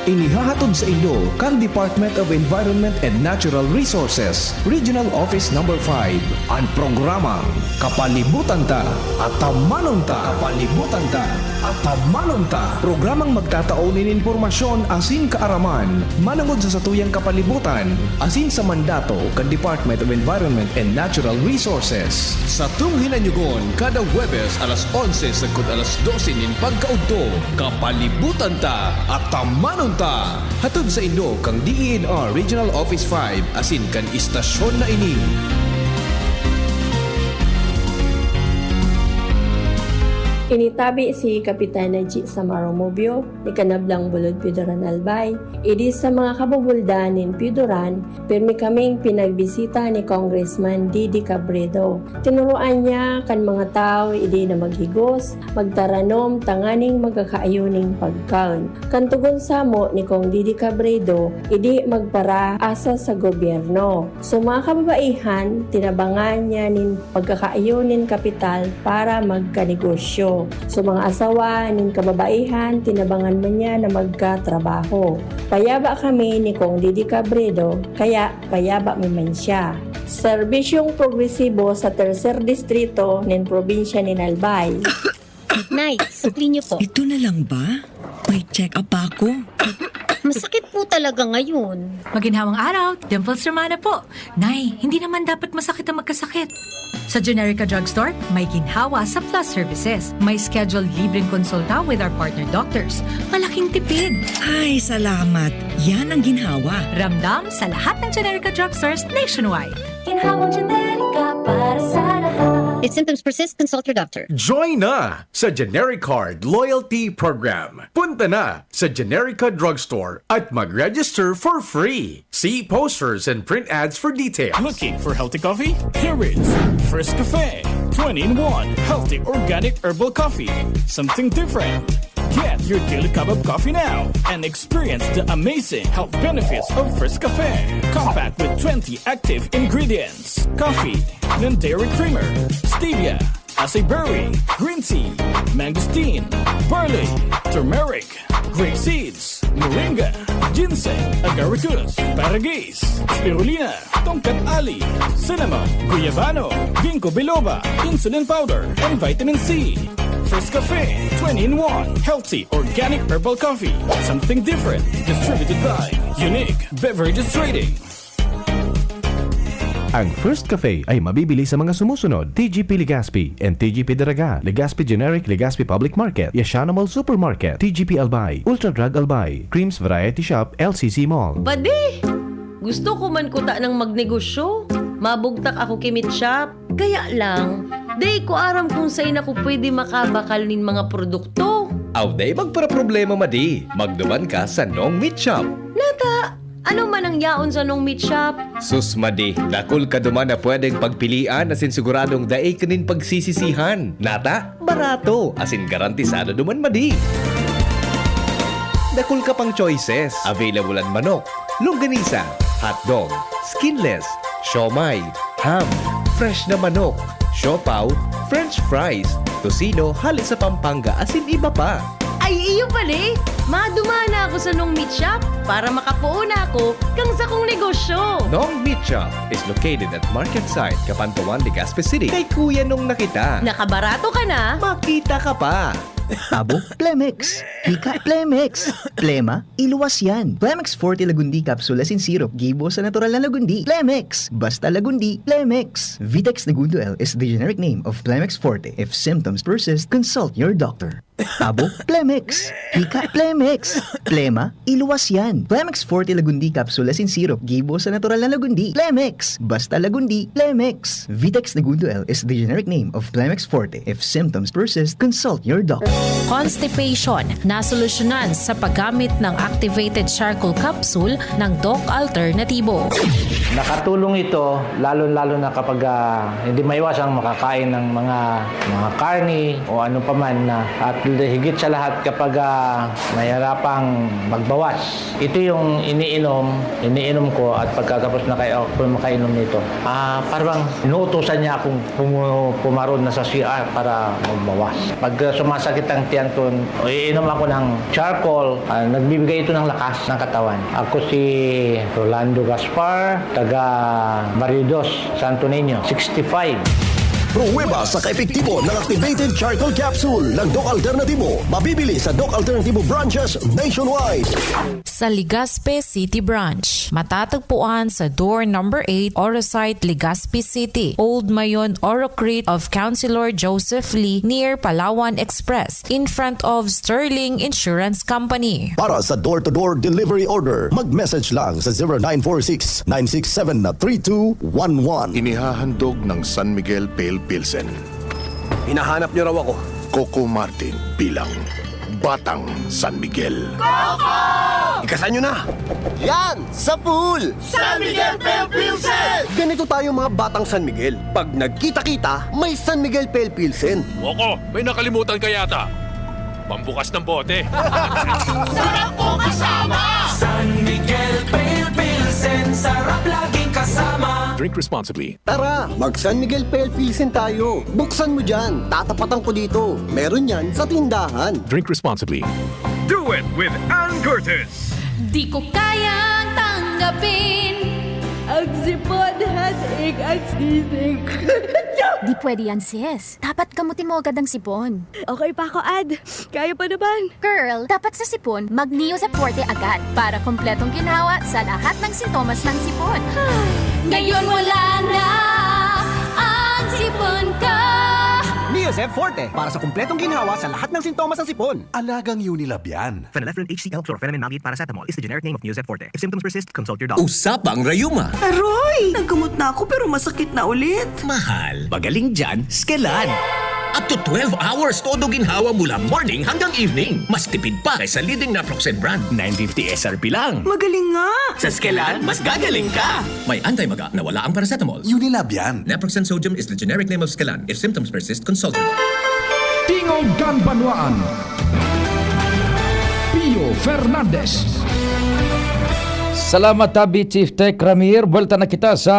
Inihahatod sa inyo kan Department of Environment and Natural Resources, Regional Office Number five, an programang Kapalibutan Ta, Atamanon Ta. Kapalibutan Ta, Atamanon Ta. Programang magtatao nin impormasyon asin kaaraman manongod sa satuyang kapalibutan asin sa mandato kan Department of Environment and Natural Resources. Satong hinanyugon kada Huwebes alas onse sagkod alas dose nin pagkaudto. Kapalibutan Ta, Atamanon Ta! Hatod saindo kan D E N R Regional Office five asin kan istasyon na ini. Initabi si Kapitan Najee Samaro Mobio ni Kanablang Bulod Piodoran Albay. Idi sa mga kabubuldan nin Piodoran, pirmi kaming pinagbisita ni Congressman Didi Cabredo. Tinuruan niya kan mga tawo idi na maghigos, magtaranom tanganing magkakaayo nin pagkaon. Kan togon samo ni Cong Didi Cabredo, idi magparaasa sa gobyerno. So, mga kababaihan, tinabangan niya nin pagkakaayo nin kapital para magkanegosyo. So, mga asawa nin kababaihan, tinabangan man niya na magkatrabaho. Payaba kami ni Cong Didi Cabredo, kaya payaba mi man siya. Serbisyong progresibo sa tercer distrito nin probinsya nin Albay. Nay, sukli niyo po. Ito na lang ba? May check-up pa ako. Masakit po talaga ngayon. Maginhawang araw, Dimples Romana po. Nay, hindi naman dapat masakit ang magkasakit. Sa Generica Drugstore, may ginhawa sa plus services. May scheduled libreng konsulta with our partner doctors. Malaking tipid. Ay, salamat. Yan ang ginhawa. Ramdam sa lahat ng Generica Drugstores nationwide. Ginhawang Generica para sa lahat. If symptoms persist, consult your doctor. Join na sa Generic Card Loyalty Program. Punta na sa Generica Drugstore at mag-register for free. See posters and print ads for details. Looking for healthy coffee? Here is First Cafe, twenty-in-one healthy organic herbal coffee. Something different. Get your daily cup of coffee now and experience the amazing health benefits of First Cafe. Compact with twenty active ingredients: coffee, non-dairy creamer, stevia, acai berry, green tea, mangosteen, barley, turmeric, grape seeds, moringa, ginseng, agaricus, asparagus, spirulina, tongkat ali, cinnamon, guyabano, ginkgo biloba, insulin powder, and vitamin C. First Cafe, twenty-in-one healthy organic herbal coffee. Something different. Distributed by Unique Beverages Trading. Ang First Cafe ay mabibili sa mga sumusunod: T G P Legazpi and T G P Daraga, Legazpi Generic, Legazpi Public Market, Yashana Mall Supermarket, T G P Albay, Ultra Drug Albay, Creams Variety Shop, L C C Mall. Padi! Gusto ko man kuta ng magnegosyo. Mabugtak ako ki Meat Shop. Kaya lang, dai ko aram kung sain ako pwede makabakal nin mga produkto. Aw, dai magparaproblema, madi. Magduman ka sa Nong Meat Shop. Nata, ano man ang yaon sa Nong Meat Shop? Sus, madi, dakul ka duman na pwedeng pagpilian asin siguradong dai ka nin pagsisisihan. Nata, barato, asin garantisado duman, madi. Dakul ka pang choices. Available an manok, longganisa, hotdog, skinless, siomai, ham, fresh na manok, siopaw, french fries, tocino hale sa Pampanga, asin iba pa. Ay, iyo pali! Madumana ako sa Nong Meat Shop para makapoon ako kan sakong negosyo. Nong Meat Shop is located at Market Site, Kapantawan, Legazpi City. Kay Kuya Nong na kita. Nakabarato ka na. Makita ka pa. Abo, Plemex. Hika, Plemex. Plema, iluwas yan. Plemex Forte Lagundi Capsule asin Syrup. Gibo sa natural na lagundi. Plemex. Basta lagundi, Plemex. Vitex Negundo L is the generic name of Plemex Forte. If symptoms persist, consult your doctor. Abo, Plemex. Hika, Plemex. Plema, iluwas yan. Plemex Forte Lagundi Capsule asin Syrup. Gibo sa natural na lagundi. Plemex. Basta lagundi, Plemex. Vitex Negundo L is the generic name of Plemex Forte. If symptoms persist, consult your doctor. Constipation, nasolusyonan sa paggamit ng activated charcoal capsule ng Doc Alternatibo. Nakatulong ito, lalo-lalo na kapag ah, hindi maiwasang makakain ng mga mga karni o ano pa man na, at higit sa lahat kapag ah, mahirapang magbawas. Ito yung iniinom, iniinom ko, at pagkatapos na kayo ako makainom nito, ah, parang inuutusan niya akong pumu- pumaron na sa C R para magbawas. Pag ah, sumasakit ang tiyan ko, iinom ako ng charcoal, ah, nagbibigay ito ng lakas ng katawan. Ako si Rolando Gaspar, taga Barrio Dos, Santo Niño, sixty-five. Pruweba sa kaepektibo ng activated charcoal capsule ng Doc Alternatibo. Mabibili sa Doc Alternatibo branches nationwide. Sa Legazpi City Branch, matatagpuan sa door number eight, Orosite, Legazpi City, Old Mayon, Orocrit of Councilor Joseph Lee, near Palawan Express, in front of Sterling Insurance Company. Para sa door-to-door delivery order, mag-message lang sa zero nine four six, nine six seven, three two one one. Inihahandog ng San Miguel Pale Pilsen. Hinahanap niyo raw ako. Coco Martin bilang Batang San Miguel. Ikasan nyo na! Yan! Sa pool! San Miguel Pale Pilsen! Ganito tayo mga batang San Miguel. Pag nagkita-kita, may San Miguel Pale Pilsen. Coco, may nakalimutan ka yata. Pambukas ng bote. Sarap ko kasama! San Miguel Pale Pilsen, sarap laging kasama. Drink responsibly. Tara, mag San Miguel Pale Pilsen tayo. Buksan mo dyan. Tatapatan ko dito. Meron yan sa tindahan. Drink responsibly. Do it with Ann Curtis. Di ko kayang tanggapin. Ang sipon, headache, ang sisig. Di pwede yan, sis. Dapat gamutin mo agad ang sipon. Okay pa ako, Ad. Kaya pa naman. Girl, dapat sa sipon, mag Neozep Forte agad para kompletong ginhawa sa lahat ng sintomas ng sipon. Ngayon wala na ang sipon ko. Neozep Forte, para sa kompletong ginhawa sa lahat ng sintomas ng sipon. Alagang Unilab yan. Phenylephrine H C L, chlorphenamine maleate paracetamol is the generic name of Neozep Forte. If symptoms persist, consult your doctor. Usapang Rayuma. Aroy! Naggamot na ako pero masakit na ulit. Mahal. Magaling dyan, Skelan. Up to twelve hours todo ginhawa mula morning hanggang evening. Mas tipid pa kaysa leading naproxen brand. Nine fifty S R P lang. Magaling nga! Sa Skelan, mas gagaling ka! May anti-maga na wala ang paracetamol. Unilab yan. Naproxen sodium is the generic name of Skelan. If symptoms persist, consult your doctor. Tingog kan Banwaan, Pio Fernandez. Salamat, tabi, Chief Tech Ramir. Buwelta na kita sa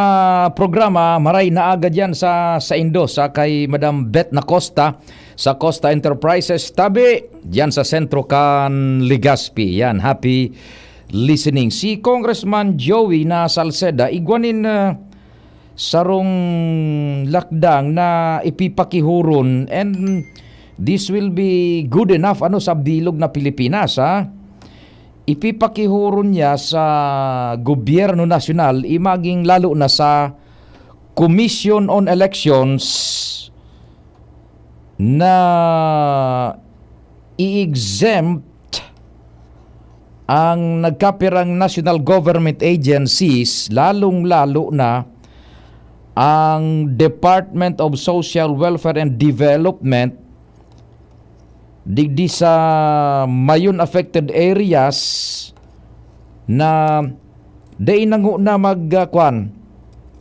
programa. Maray na agad yan sa, sa Indo, sa kay Madam Beth Nacosta, sa Costa Enterprises, tabi, diyan sa sentro kan Legazpi. Yan, happy listening. Si Congressman Joey na Salceda, igwa nin, ah, sarong lakdang na ipipakihuron, and this will be good enough, ano, sa bilog na Pilipinas, ha? Ipipakihuron niya sa gobyerno nasyonal, imaging lalo na sa Commission on Elections, na i-exempt ang nagkapirang national government agencies, lalong-lalo na ang Department of Social Welfare and Development, digdi sa mayon affected areas, na dai na ngona mag, ah, kwan,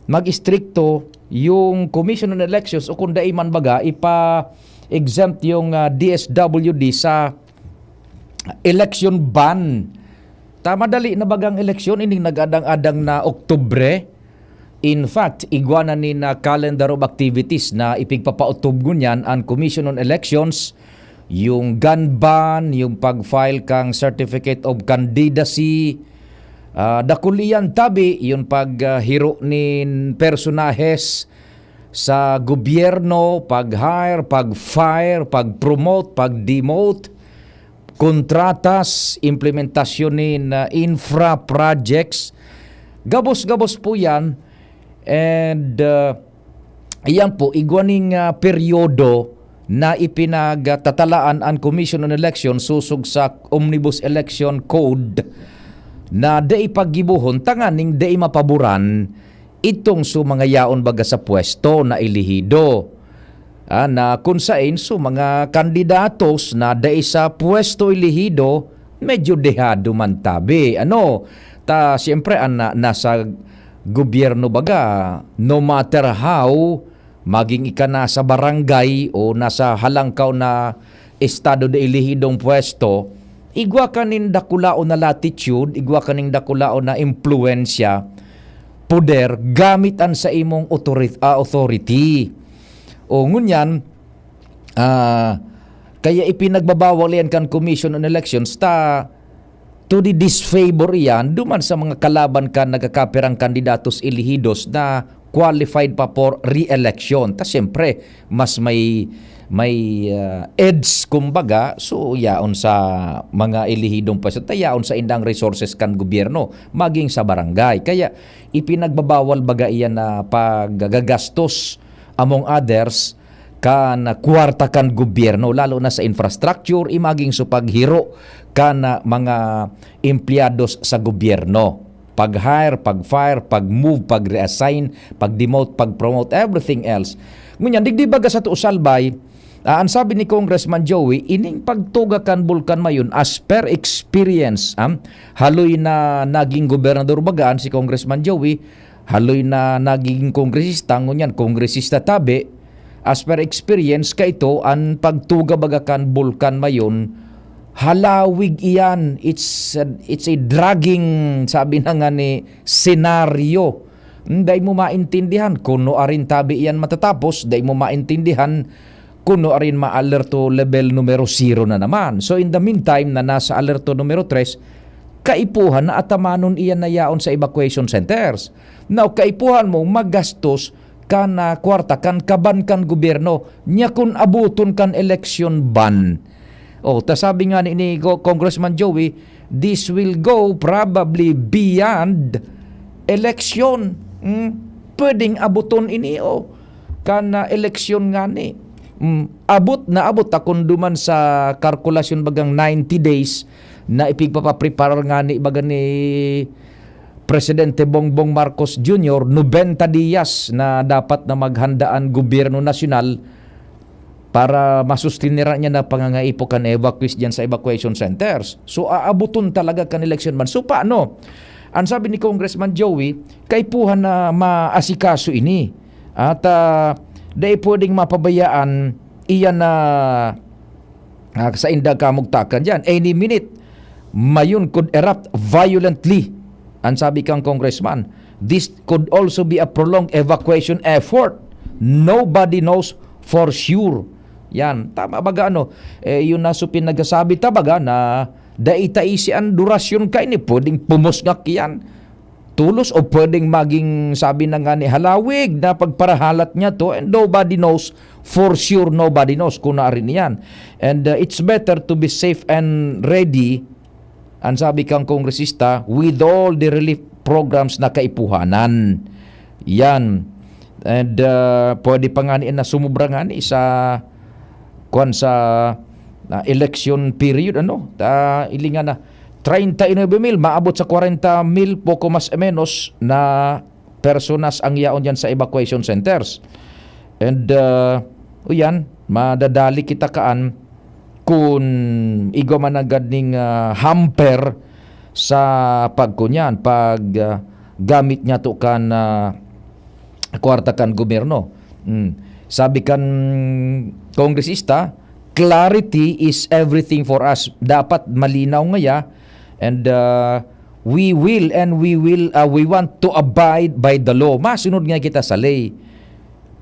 mag-istrikto yung Commission on Elections, o kung dai man baga, ipa-exempt yung, ah, D S W D sa election ban. Ta madali na bagang eleksyon, ining nag-adang-adang na Oktubre. In fact, igwa na nin, ah, calendar of activities na ipigpapautob ngunyan an Commission on Elections, yung gun ban, yung pag-file kang certificate of candidacy, ah, dakul iyan tabi, yung paghiro nin personahes sa gobyerno, pag-hire, pag-fire, pag-promote, pag-demote, kontratas, implementasyon nin, ah, infra projects. Gabos-gabos po yan. And, ah, iyan po, igwa ning, ah, peryodo na ipinagtatalaan an Commission on Election sosog sa Omnibus Election Code na dai paggibohon tanganing dai mapaboran itong so mga yaon baga sa pwesto na elehido. Ah, na kun sain so mga kandidatos na dai sa pwesto elehido, medyo dehado man tabi. Ano? Ta, siyempre, an na, nasa gobyerno baga, no matter how, maging ika nasa barangay o nasa halangkaw na estado de elehidong pwesto, igwa ka nin dakulaon na latitude, igwa ka nin dakulaon na impluwensya, poder, gamit an sa imong authori-, ah, authority. O ngunyan, ah, kaya ipinagbabawal yan kan Commission on Elections ta to the disfavor iyan duman sa mga kalaban kan nagkakapirang kandidatos elehidos na qualified pa for re-election. Ta siyempre, mas may, may, ah, edge, kumbaga, so yaon sa mga elehidong pwesto, ta yaon sa indang resources kan gobyerno, maging sa barangay. Kaya ipinagbabawal baga iyan na paggagastos, among others, kan kwarta kan gobyerno, lalo na sa infrastructure, imaging sa paghiro kan, ah, mga empleyados sa gobyerno. Pag-hire, pag-fire, pag-move, pag-reassign, pag-demote, pag-promote, everything else. Ngunyan, digdi baga sa tuo, Salbay, Ah, ang sabi ni Congressman Joey, ining pagtuga kan Bulkan Mayon, as per experience, ah, haloy na naging gobernador bagaan si Congressman Joey, haloy na naging kongresista, ngunyan kongresista tabi, as per experience, kaito, an pagtuga baga kan Bulkan Mayon, halawig iyan. It's a, it's a dragging, sabi na nga ni, senaryo. Hmm, dai mo maintindihan kuno arin tabi iyan matatapos, dai mo maintindihan kuno arin ma-alerto level numero zero na naman. So, in the meantime na nasa alerto numero tres, kaipuhan na atamanon iyan na yaon sa evacuation centers. Now, kaipuhan mo magastos kan, ah, kwarta kan kaban kan gobyerno, nya kun abuton kan election ban. Oh, ta sabi nga ni, ni Go-, Congressman Joey, this will go probably beyond election. Hmm? Pwedeng abuton ini, oh, kan, ah, election ngani. Hmm, abot na abot ta kun duman sa kalkulasyon bagang ninety days na ipigpapapreparar ngani baga ni Presidente Bongbong Marcos Junior, nobenta diyas na dapat na maghanda an gobyerno nasyonal para masustineran niya na pangangaipo kan evacuees diyan sa evacuation centers. So, aabuton talaga kan election ban. So, paano? Ang sabi ni Congressman Joey, kaipuhan na maasikaso ini. At, ah, dai pwedeng mapabayaan iyan na, ah, sa inda kamugtakan diyan. Any minute, Mayon could erupt violently, ang sabi kang congressman. This could also be a prolonged evacuation effort. Nobody knows for sure. Yan. Tama baga, ano? Eh, yun na so pinagasabi ta baga na dai ta isi an durasyon kaini. Pwedeng pumusngak yan. Tulos o pwedeng maging, sabi na nga ni, halawig na pagparahalat niya to, and nobody knows, for sure, nobody knows kung naarin iyan. And, uh, it's better to be safe and ready, ang sabi kang kongresista, with all the relief programs na kaipuhanan. Yan. And, uh, pwede pa nga ni na sumubra nga ni sa, kwan, sa, uh, election period, ano? Ta, ilingan na, treinta y nueve mil, maabot sa kwarenta mil, poko mas o menos, na personas ang yaon diyan sa evacuation centers. And, uh, o yan, madadali kita kaan kun igwa man nanggad ning, ah, hamper sa pagkunyan, pag, ah, gamit niya to kan, ah, kwarta kan gobyerno. Mm. Sabi kan kongresista, "Clarity is everything for us." Dapat malinaw ngaya, and, ah, we will and we will, ah, we want to abide by the law. Masunod nga kita sa ley.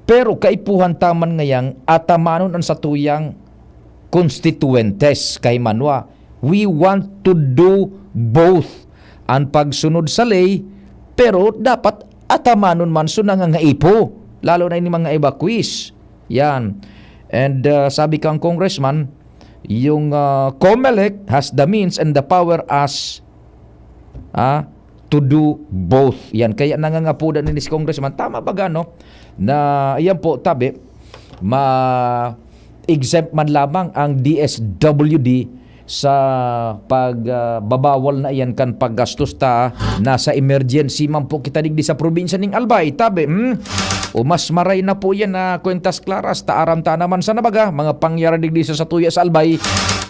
Pero kaipuhan ta man ngayang atamanon an satuyang konstituyentes, kahimanwa. We want to do both. An pagsunod sa ley, pero dapat atamanon man so nangangaipo, lalo na ini mga evacuees. Yan. And, ah, sabi kang congressman, yung, ah, COMELEC has the means and the power as, ah, to do both. Yan. Kaya nangangapodan ini si congressman. Tama ba gano? Na, yan po, tabi, ma-exempt man lamang ang D S W D sa pag, ah, babawal na iyan kan paggastos ta nasa emergency man po kita digdi sa probinsya ning Albay. Tabi, hmm? O mas maray na po yan na kwentas klaras. Ta aram ta naman sa nabaga, mga pangyari digdi sa satuya sa Albay,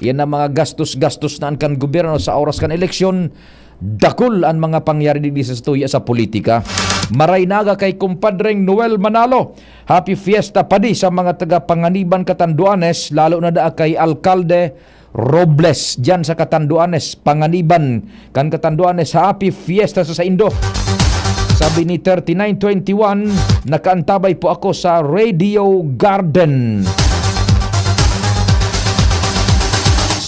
yan ang mga gastos-gastos na an kan gobyerno sa oras kan eleksyon. Dakul an mga pangyari digdi sa satuya sa politika. Maray naga kay Kumpadreng Noel Manalo. Happy Fiesta padi sa mga taga Panganiban, Catanduanes, lalo na daa kay Alkalde Robles diyan sa Catanduanes, Panganiban kan Catanduanes. Happy Fiesta sa saindo. Sabi ni thirty-nine twenty-one, "Nakaantabay po ako sa Radio Garden."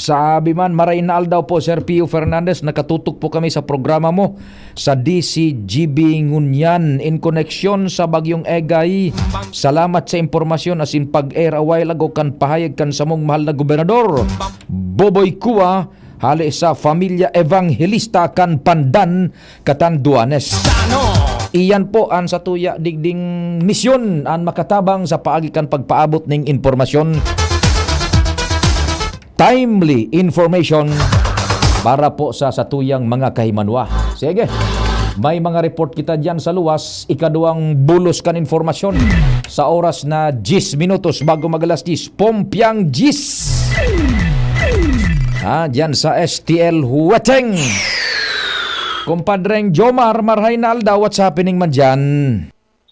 Sabi man, "Maray na aldaw po, Sir Pio Fernandez. Nakatutok po kami sa programa mo sa D C G B ngunyan in koneksyon sa Bagyong Egay. Salamat sa impormasyon asin pag-air a while ago kan pahayag kan samong mahal na gobernador, Boboy Cua, hale sa Familia Evangelista kan Pandan, Catanduanes." Iyan po an satuya digding misyon, an makatabang sa paagi kan pagpaabot ning impormasyon, timely information para po sa satuyang mga kahimanwa. Sige. May mga report kita diyan sa luwas, ikaduwang bulos kan informasyon. Sa oras na diyes minutos bago mag-alas diyes, Pompiang Diyes. Ah, diyan sa S T L Huweteng. Kumpadreng Jomar, marhay na aldaw, what's happening man diyan?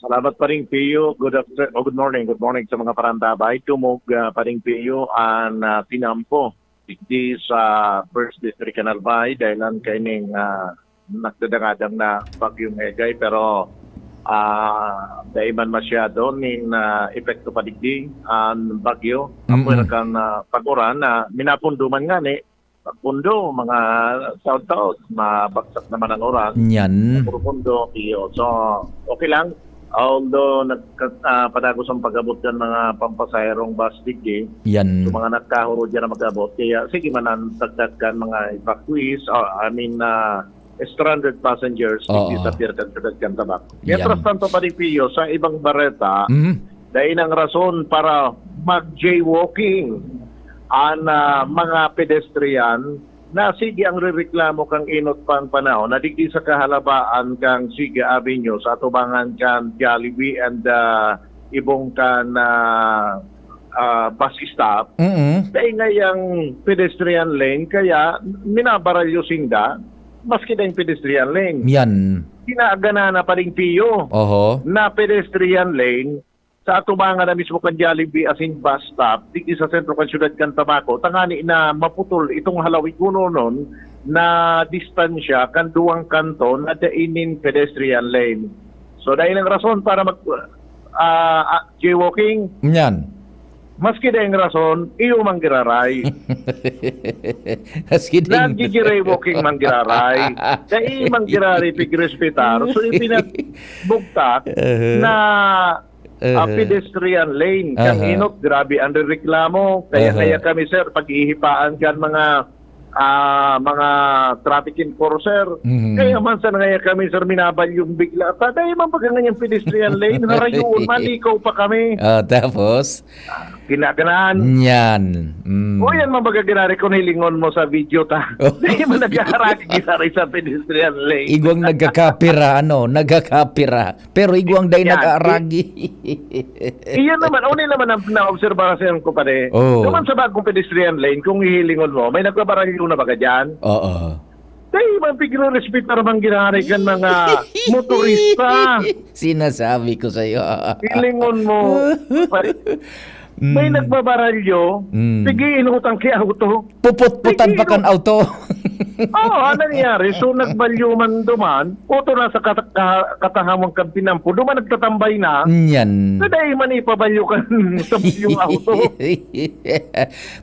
Salamat, Paring Pio. Good after, oh, good morning. Good morning sa mga parantabay. Tumog, ah, Paring Pio, an ah, tinampo digdi sa First District kan Albay, dahilan kaining ah, nagdadangadang na Bagyong Egay, pero ah, dai man masyado nin ah, epekto pa digdi an bagyo. Mm-mm. Apwera kan ah, pag-uran na minapundo man ngani, pagpundo, mga taod-taod, mabagsak naman ang uran. Yan. Profundo, iyo. So, okay lang. Although nagka- ah, padagos ang pag-abot kan mga pampasaherong bus digdi, Yan. so mga nagkahuro dyan na mag-abot. Kaya sige man ang dagdag kan mga evacuees, ah, I mean, ah, stranded passengers digdi Oo. sa Pier kan Syudad kan Tabaco. Mientras Yan. tanto, Paring Pio, sa ibang bareta, Mhm. dai nang rason para mag-jaywalking an ah, mga pedestrian na sige ang rereklamo kan inot pang panahon na digdi sa kahalabaan kan Siga Avenue sa atubangan kan Jollibee and ah, ibong kan ah, ah, bus stop. Mm-mm. Dai ngayang pedestrian lane, kaya minabaralyo sinda maski daing pedestrian lane. Yan. Ginagana na, Paring Pio, Oho. na pedestrian lane sa atubangan na mismo kan Jollibee asin bus stop digdi sa sentro kan syudad kan Tabaco, tangani na maputol itong halawig kunonon na distansya kan duwang kanto na dai nin pedestrian lane. So, dai nang rason para mag ah, ah, jaywalking. Yan. Maski daing rason, iyo man giraray. As kidding. Naggigiray walking man giraray. Dai man giraray pigrespetar. So, ipinagbugtak Uh-huh. na ah, Uh-huh. pedestrian lane. Kan Uh-huh. inot, grabe ang reklamo. Kaya Uh-huh. kaya kami, sir, pag-ihipaan kan mga ah, mga traffic enforcer. Mhm. Kaya man sana ngaya kami, sir, minabalyong bigla. Taday man pag ngayang pedestrian lane, harayoon, malikaw pa kami. Ah, tapos? Kinaganan. Yan. Mm. O yan, mga bagay ginari kung hilingon mo sa video ta. Oh. Di mo nagkakarag ginari sa pedestrian lane. Igwang nagkakapira, ano, nagkakapira. Pero igwang day Yan. nag-aaragi. Iyan naman, uni naman ang naobserbahan ko, pare. Oh. Naman sa bagong pedestrian lane, kung hihilingon mo, may nagbabaralyo na baga dyan? Oo. Dahil man pigre-respetar man ginari kan mga motorista. Sinasabi ko sa'yo. Hilingon mo, pare, may Mm. nagbabaralyo, Mm. pigiinutang ki auto. Puputputan pa kan auto. Oo, ano nangyari? So, nagbalyo man duman, auto na sa kata- ka- katahamang kan tinampo, duman nagtatambay na, Yan. na dahil man ipabalyo kan sa yung auto.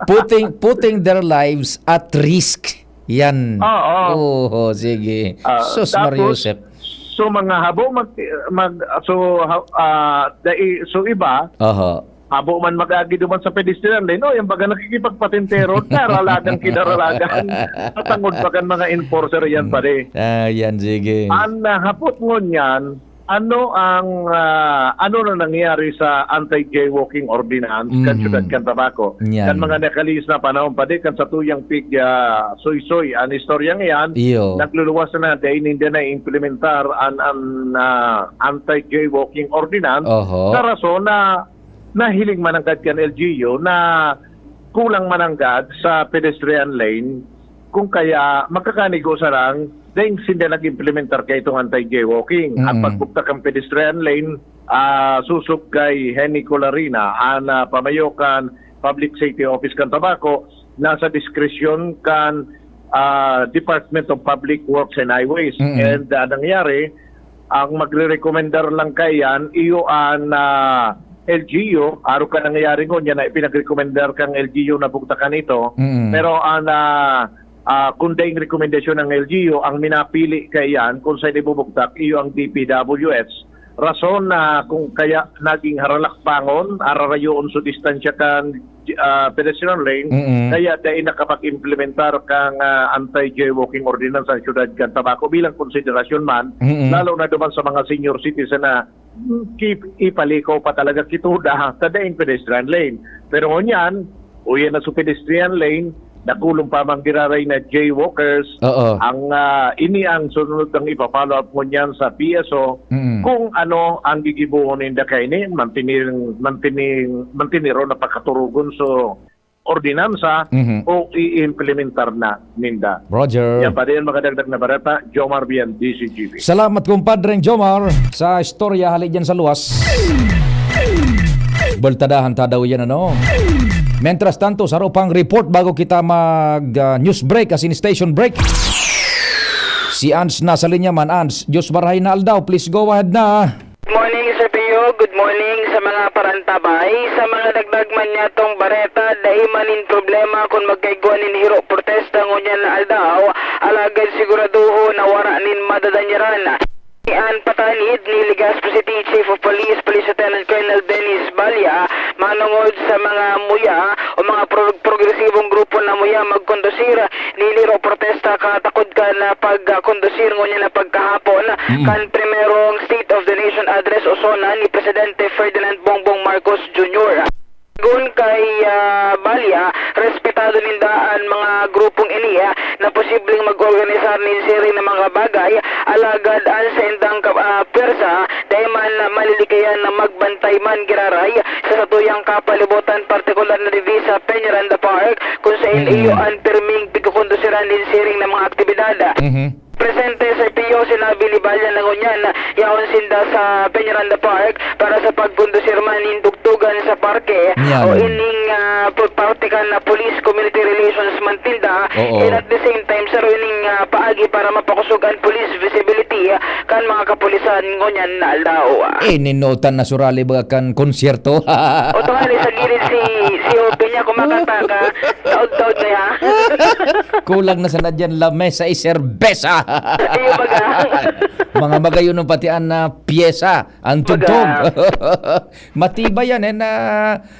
putting putting their lives at risk. Yan. Oo. Oo, sige. Ah, Sus, tapos, Mario Joseph. So, mga habo, mag, mag, so, ha- ah, dai, so iba, Oho. habo man mag-agi duman sa pedestrian lane, o yung baga nakikipagpatintero, naralagan, kinaralagan. Tatangod pa kan mga enforcer yan, pare. Ah, yan, sige. Ang ah, hapot ngunyan, ano ang ah, ano na nangyari sa anti-jaywalking ordinance kan Mhm. syudad kan Tabaco? Yan. Kan mga nakalihis na panahon pa di kan sa tuyang pig ah, suysoy an istoryang iyan, Iyo. nagluluwas na dahil hindi na implementar an an ah, anti-jaywalking ordinance Oho. sa rason na nahiling mananggad kan L G U na kulang mananggad sa pedestrian lane, kung kaya makakanigo sa lang dahil hindi nag-implementar kay itong anti-jaywalking. Ang Mm. pagbuktak ng pedestrian lane, ah, susog kay Henny Colarina, ang ah, pamayo kan Public Safety Office kan Tabaco, nasa diskresyon kan ah, Department of Public Works and Highways. Mm. And ah, nangyari, ang magre-recommendar lang kaiyan, iyo an ah, L G U, arog kan nangyayari ngunyan na ipinag-recommendar kang L G U na bugtakan ito. Mm. Pero ang ah, ah, kung daing rekomendasyon ng L G U, ang minapili kaiyan kung saan ibubugtak, iyo ang D P W S. Rason na kung kaya naging haralakbangon, ararayoon sa distansya kan ah, pedestrian lane, Mm-mm. kaya dahil nakapag-implementar kang ah, anti-jaywalking ordinance ang syudad kan Tabaco bilang konsiderasyon man, Mm-mm. lalo na duman sa mga senior citizen na mm, ki- ipalikaw pa talaga kituda sa daing pedestrian lane. Pero ngunyan, uyan na sa pedestrian lane, Dakulon pa man giraray na jaywalkers. Oo. Ang, ah, ini ang sunod ang ipa-follow up ngunyan sa P S O, Mm. kung ano ang gigibohon ninda kaini, mantini-, mantini-, mantini ron na pagkaturugon so ordinansa Mhm. o i-implementar na ninda. Roger. Yan pa din makadagdag na bareta, Jomar Bian, D Z G B. Salamat, kumpadreng Jomar, sa istorya hali dyan sa luwas. Bultadahan ta daw yan, ano? Mientras tanto, saro pang report bago kita mag, ah, news break, as in station break. Si Ans nasa linya man. Ans, Diyos marahay na aldaw. Please go ahead na. Good morning, Sir Pio. Good morning sa mga parantabay. Sa mga dagdag man niyatong bareta, dai man nin problema kun magkaigwa nin hiro protesta ngunyan na aldaw, alagad siguraduho na wara nin madadanyaran. An patanid ni Legazpi City Chief of Police, Police Lieutenant Colonel Dennis Balya, manongod sa mga muya o mga pro-, progresibong grupo na muya magkondusir nin hiro protesta katakod kan pagkondusir ngunyan na pagkahapon Mm. kan primerong State of the Nation Address o SONA ni Presidente Ferdinand Bongbong Marcos Junior. Kun kay, ah, Balya, respetado ninda an mga grupong ini, ah, na posibleng mag-organisar nin siring na mga bagay, alagad an saindang ka-, ah, pwersa, dai man malilikayan na magbantay man giraray sa satuyang kapalibutan, partikular na digdi sa Peñaranda Park, kun saen Mm. iyo an pirming pagkukondusir nin siring na mga aktibidad. Mhm. Presente sa Pio, sinabi ni Balya na ngunyan, yaon sinda sa Peñaranda Park para sa pagkondusir man nin tugtugan sa parke Yan. o ining, ah, pagpraktikan na police community relations man tinda. Oo. And at the same time, saro ining, ah, paagi para mapakosog an police visibility, ah, kan mga kapulisan ngunyan na aldaw. Eh, ninutan na surali ba kan konsyerto? O, tunga ni sa gilid si, si Ope niya, kumakanta ka, taod-taod na yan. Kulang na sana dyan, lamesa y serbesa. Iyo baga. Mga magayon pati an, ah, pyesa, ang tugtog. Baga. Matibay yan, eh, na,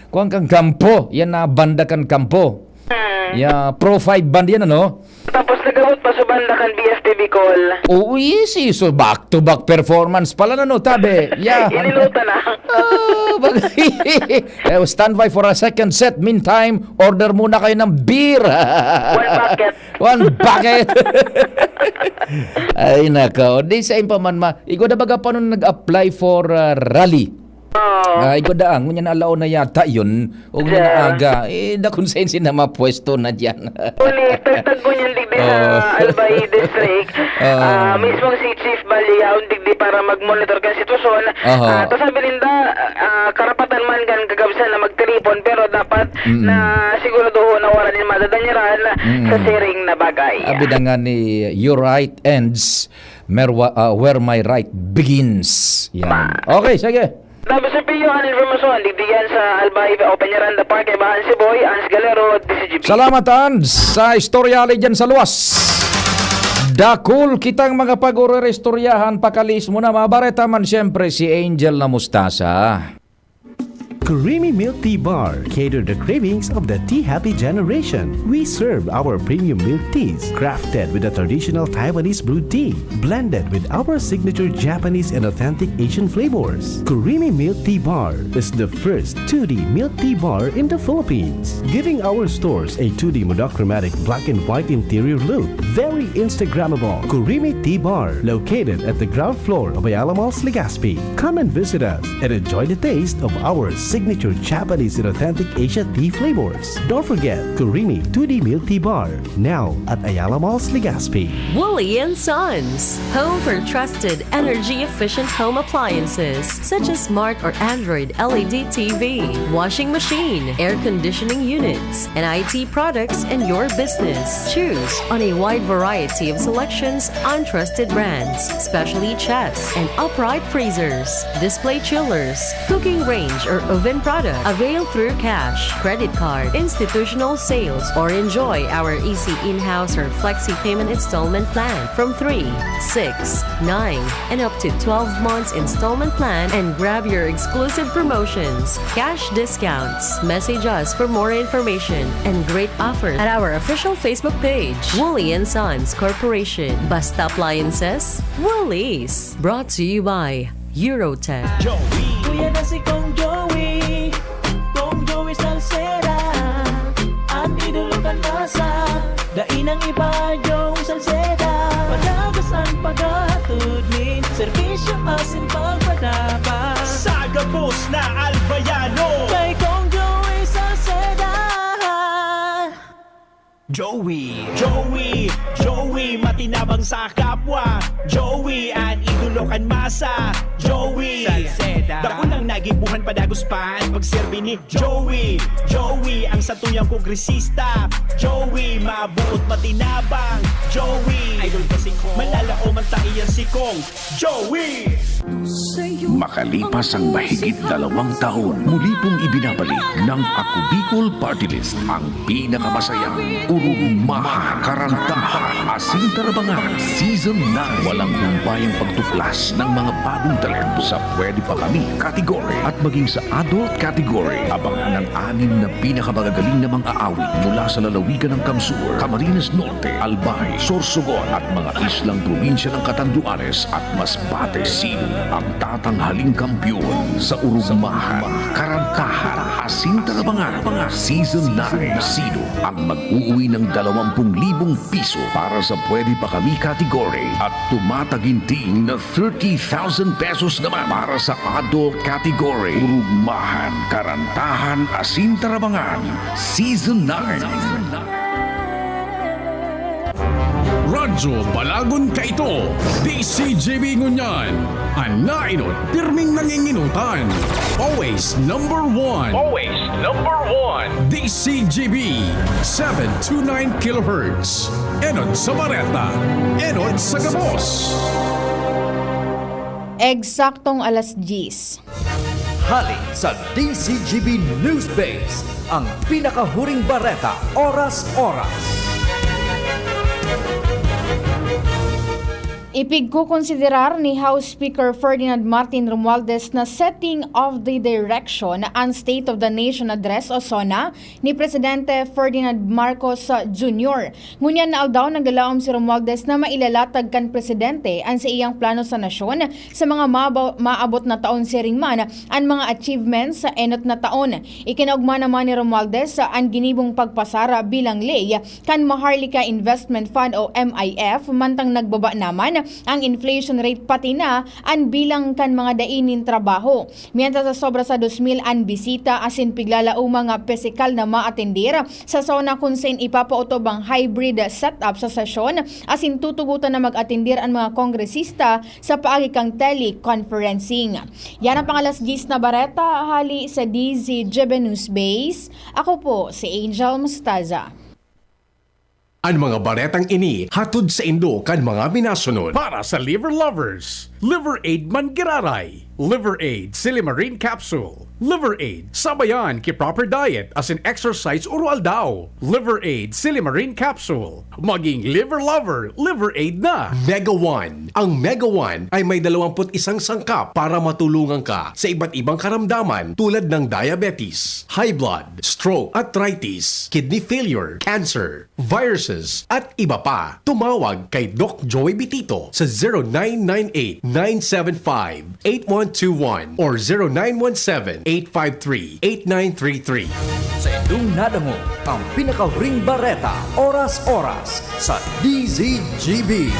kuwan kang kampo. Yan na banda kan kampo. Hmm. Ya, Pro five band yan, ano? Tapos nag-abot pa sa banda kan B F P Bicol. Oo, easy. So, back-to-back performance pala na, no, tabi? Yeah. Inilutan na. Ah, bagay. Eh, stand by for a second set. Meantime, order muna kayo ng beer. One bucket. One bucket. Ay, nako. Di sa pa man ma-, igwa na baga pa nung nag-apply for, ah, rally. Oo. Ah, igwa daang, ngunyan alaon na yata yun. O ngunyan Sir. aga. Eh, nakonsensi na mapwesto na dyan. Uli, tagtag ko niyan digdi sa Oo. Albay District. Oo. Ah, mismong si Chief Balyaon digdi para mag-monitor kan sitwasyon. Aha. Ah, ta sabi ninda, ah, karapatan man kan kagabsan na magtiripon, pero dapat Mm. na siguraduhon na wala nin madadanyaran Mm. sa siring na bagay. Abi na nga ni, "Your right ends merwa-, ah, where my right begins." Yan. Ma- Okay, sige. Tapos sa P U an informasyon, digdi yan sa Albay o Peñaranda Park, Ibahan, Siboy, Ans Galero, D Z G B. Salamat, Ans, sa istorya hali dyan sa luwas. Dakul kitang mga pag-urerestoryahan, pakaliis mo na, mabareta man siyempre si Angel na Mustasa. Creamy Milk Tea Bar cater the cravings of the tea happy generation. We serve our premium milk teas, crafted with the traditional Taiwanese brewed tea, blended with our signature Japanese and authentic Asian flavors. Creamy Milk Tea Bar is the first two D milk tea bar in the Philippines, giving our stores a two D monochromatic black and white interior look. Very Instagrammable. Creamy Tea Bar, located at the ground floor of Ayala Malls, Legazpi. Come and visit us and enjoy the taste of our signature Japanese and authentic Asia tea flavors. Don't forget Creamy two D Milk Tea Bar, now at Ayala Malls, Legazpi. Woolly and Sons, home for trusted, energy-efficient home appliances such as smart or Android L E D T V, washing machine, air conditioning units, and I T products in your business. Choose on a wide variety of selections on trusted brands, specially chests and upright freezers, display chillers, cooking range or oven product. Avail through cash, credit card, institutional sales, or enjoy our easy in-house or flexi payment installment plan from three, six, nine, and up to twelve months installment plan and grab your exclusive promotions, cash discounts. Message us for more information and great offers at our official Facebook page, Woolly and Sons Corporation. Basta Appliances, Woolies. Brought to you by Eurotech. Joey. Kuya na si Kong Joey. Kong Joey Salceda. Ang idolo kan masa. Dai nang iba, Joe Salceda. Padagos an paghatod nin serbisyo asin pagpatabang. Sa gabos na Albayano. Kay Kong Joey Salceda. Joey, Joey, Joey, matinabang sa kapwa. Joey, an idolo kan masa. Joey Salceda. Dakulang nagibuhan, padagos pa an pagserbi ni Joey, Joey, ang satuyang kongresista. Joey, mabuot, matinabang. Joey, idol ko si Kong. Malalaoman ta iyan si Kong. Joey! Makalipas ang mahigit dalawang taon, muli pong ibinabalik ng Ako Bicol Party List ang pinakamasayang Urugmahan, Karantahan, Asin Tarabangan Season nine. Walang humpayang pagtuklas ng mga bagong talento sa Pwede Pa Kami category at maging sa adult category. Abangan ang anim na pinakamagagaling na mga awit mula sa lalawigan ng Kamsur, Camarines Norte, Albay, Sorsogon at mga islang probinsya ng Catanduanes at Masbate. Sino ang tatanghaling kampiyon sa Urugmahan, Karantahan, Asin Tarabangan Season nine? Sino ang mag-uuwi ng dalawang pung libong piso para sa Pwede Pa Kami category at tumataginting na thirty thousand pesos naman para sa adult category? Urugmahan, Karantahan, Asin Tarabangan Season nine. Radyo Balagon kaito, D C G B ngunyan. An naenot, pirming nangingenotan. Always number one. Always number one. D C G B, seven two nine kilohertz. Enot sa bareta, enot sa gabos. Eksaktong alas diyes. Hali sa D C G B News Base, ang pinakahuring bareta, oras-oras. Ipigkukonsiderar ni House Speaker Ferdinand Martin Romualdez na setting of the direction an State of the Nation Address o SONA ni Presidente Ferdinand Marcos Junior. Ngunyan na aldaw, naglalaom si Romualdez na mailalatag kan presidente an saiyang plano sa nasyon sa mga maba-, maabot na taon, siring man an mga achievements sa enot na taon. Ikinaogma naman ni Romualdez an ginibong pagpasara bilang ley kan Maharlika Investment Fund o M I F, mantang nagbaba naman ang inflation rate pati na an bilang kan mga dai nin trabaho. Mientras sa sobra sa dos mil an bisita asin piglalaomang pisikal na maatendir sa SONA kun saen ipapaotob ang hybrid setup sa sesyon asin tutugotan na mag-atendir an mga kongresista sa paagi kan teleconferencing. Yan ang pang-alas diyes na bareta hali sa D Z G B News Base. Ako po si Angel Mostaza. An mga baretang ini hatod saindo kan mga minasunod. Para sa liver lovers, Liver Aid Manggaray, Liver Aid Silimarin Capsule, Liver Aid sabayan ki proper diet asin exercise oro-aldaw. Liver Aid Silimarin Capsule. Maging liver lover, Liver Aid na! Mega One. Ang Mega One ay may dalawampu't isang sangkap para matulungan ka sa iba't ibang karamdaman tulad ng diabetes, high blood, stroke, arthritis, kidney failure, cancer, viruses, at iba pa. Tumawag kay Doc Joey Bitito sa zero nine nine eight, nine seven five, eight one two one or zero nine one seven, eight five three, eight nine three three. Sa indong nadangog ang pinakahuring bareta, oras-oras, sa D Z G B.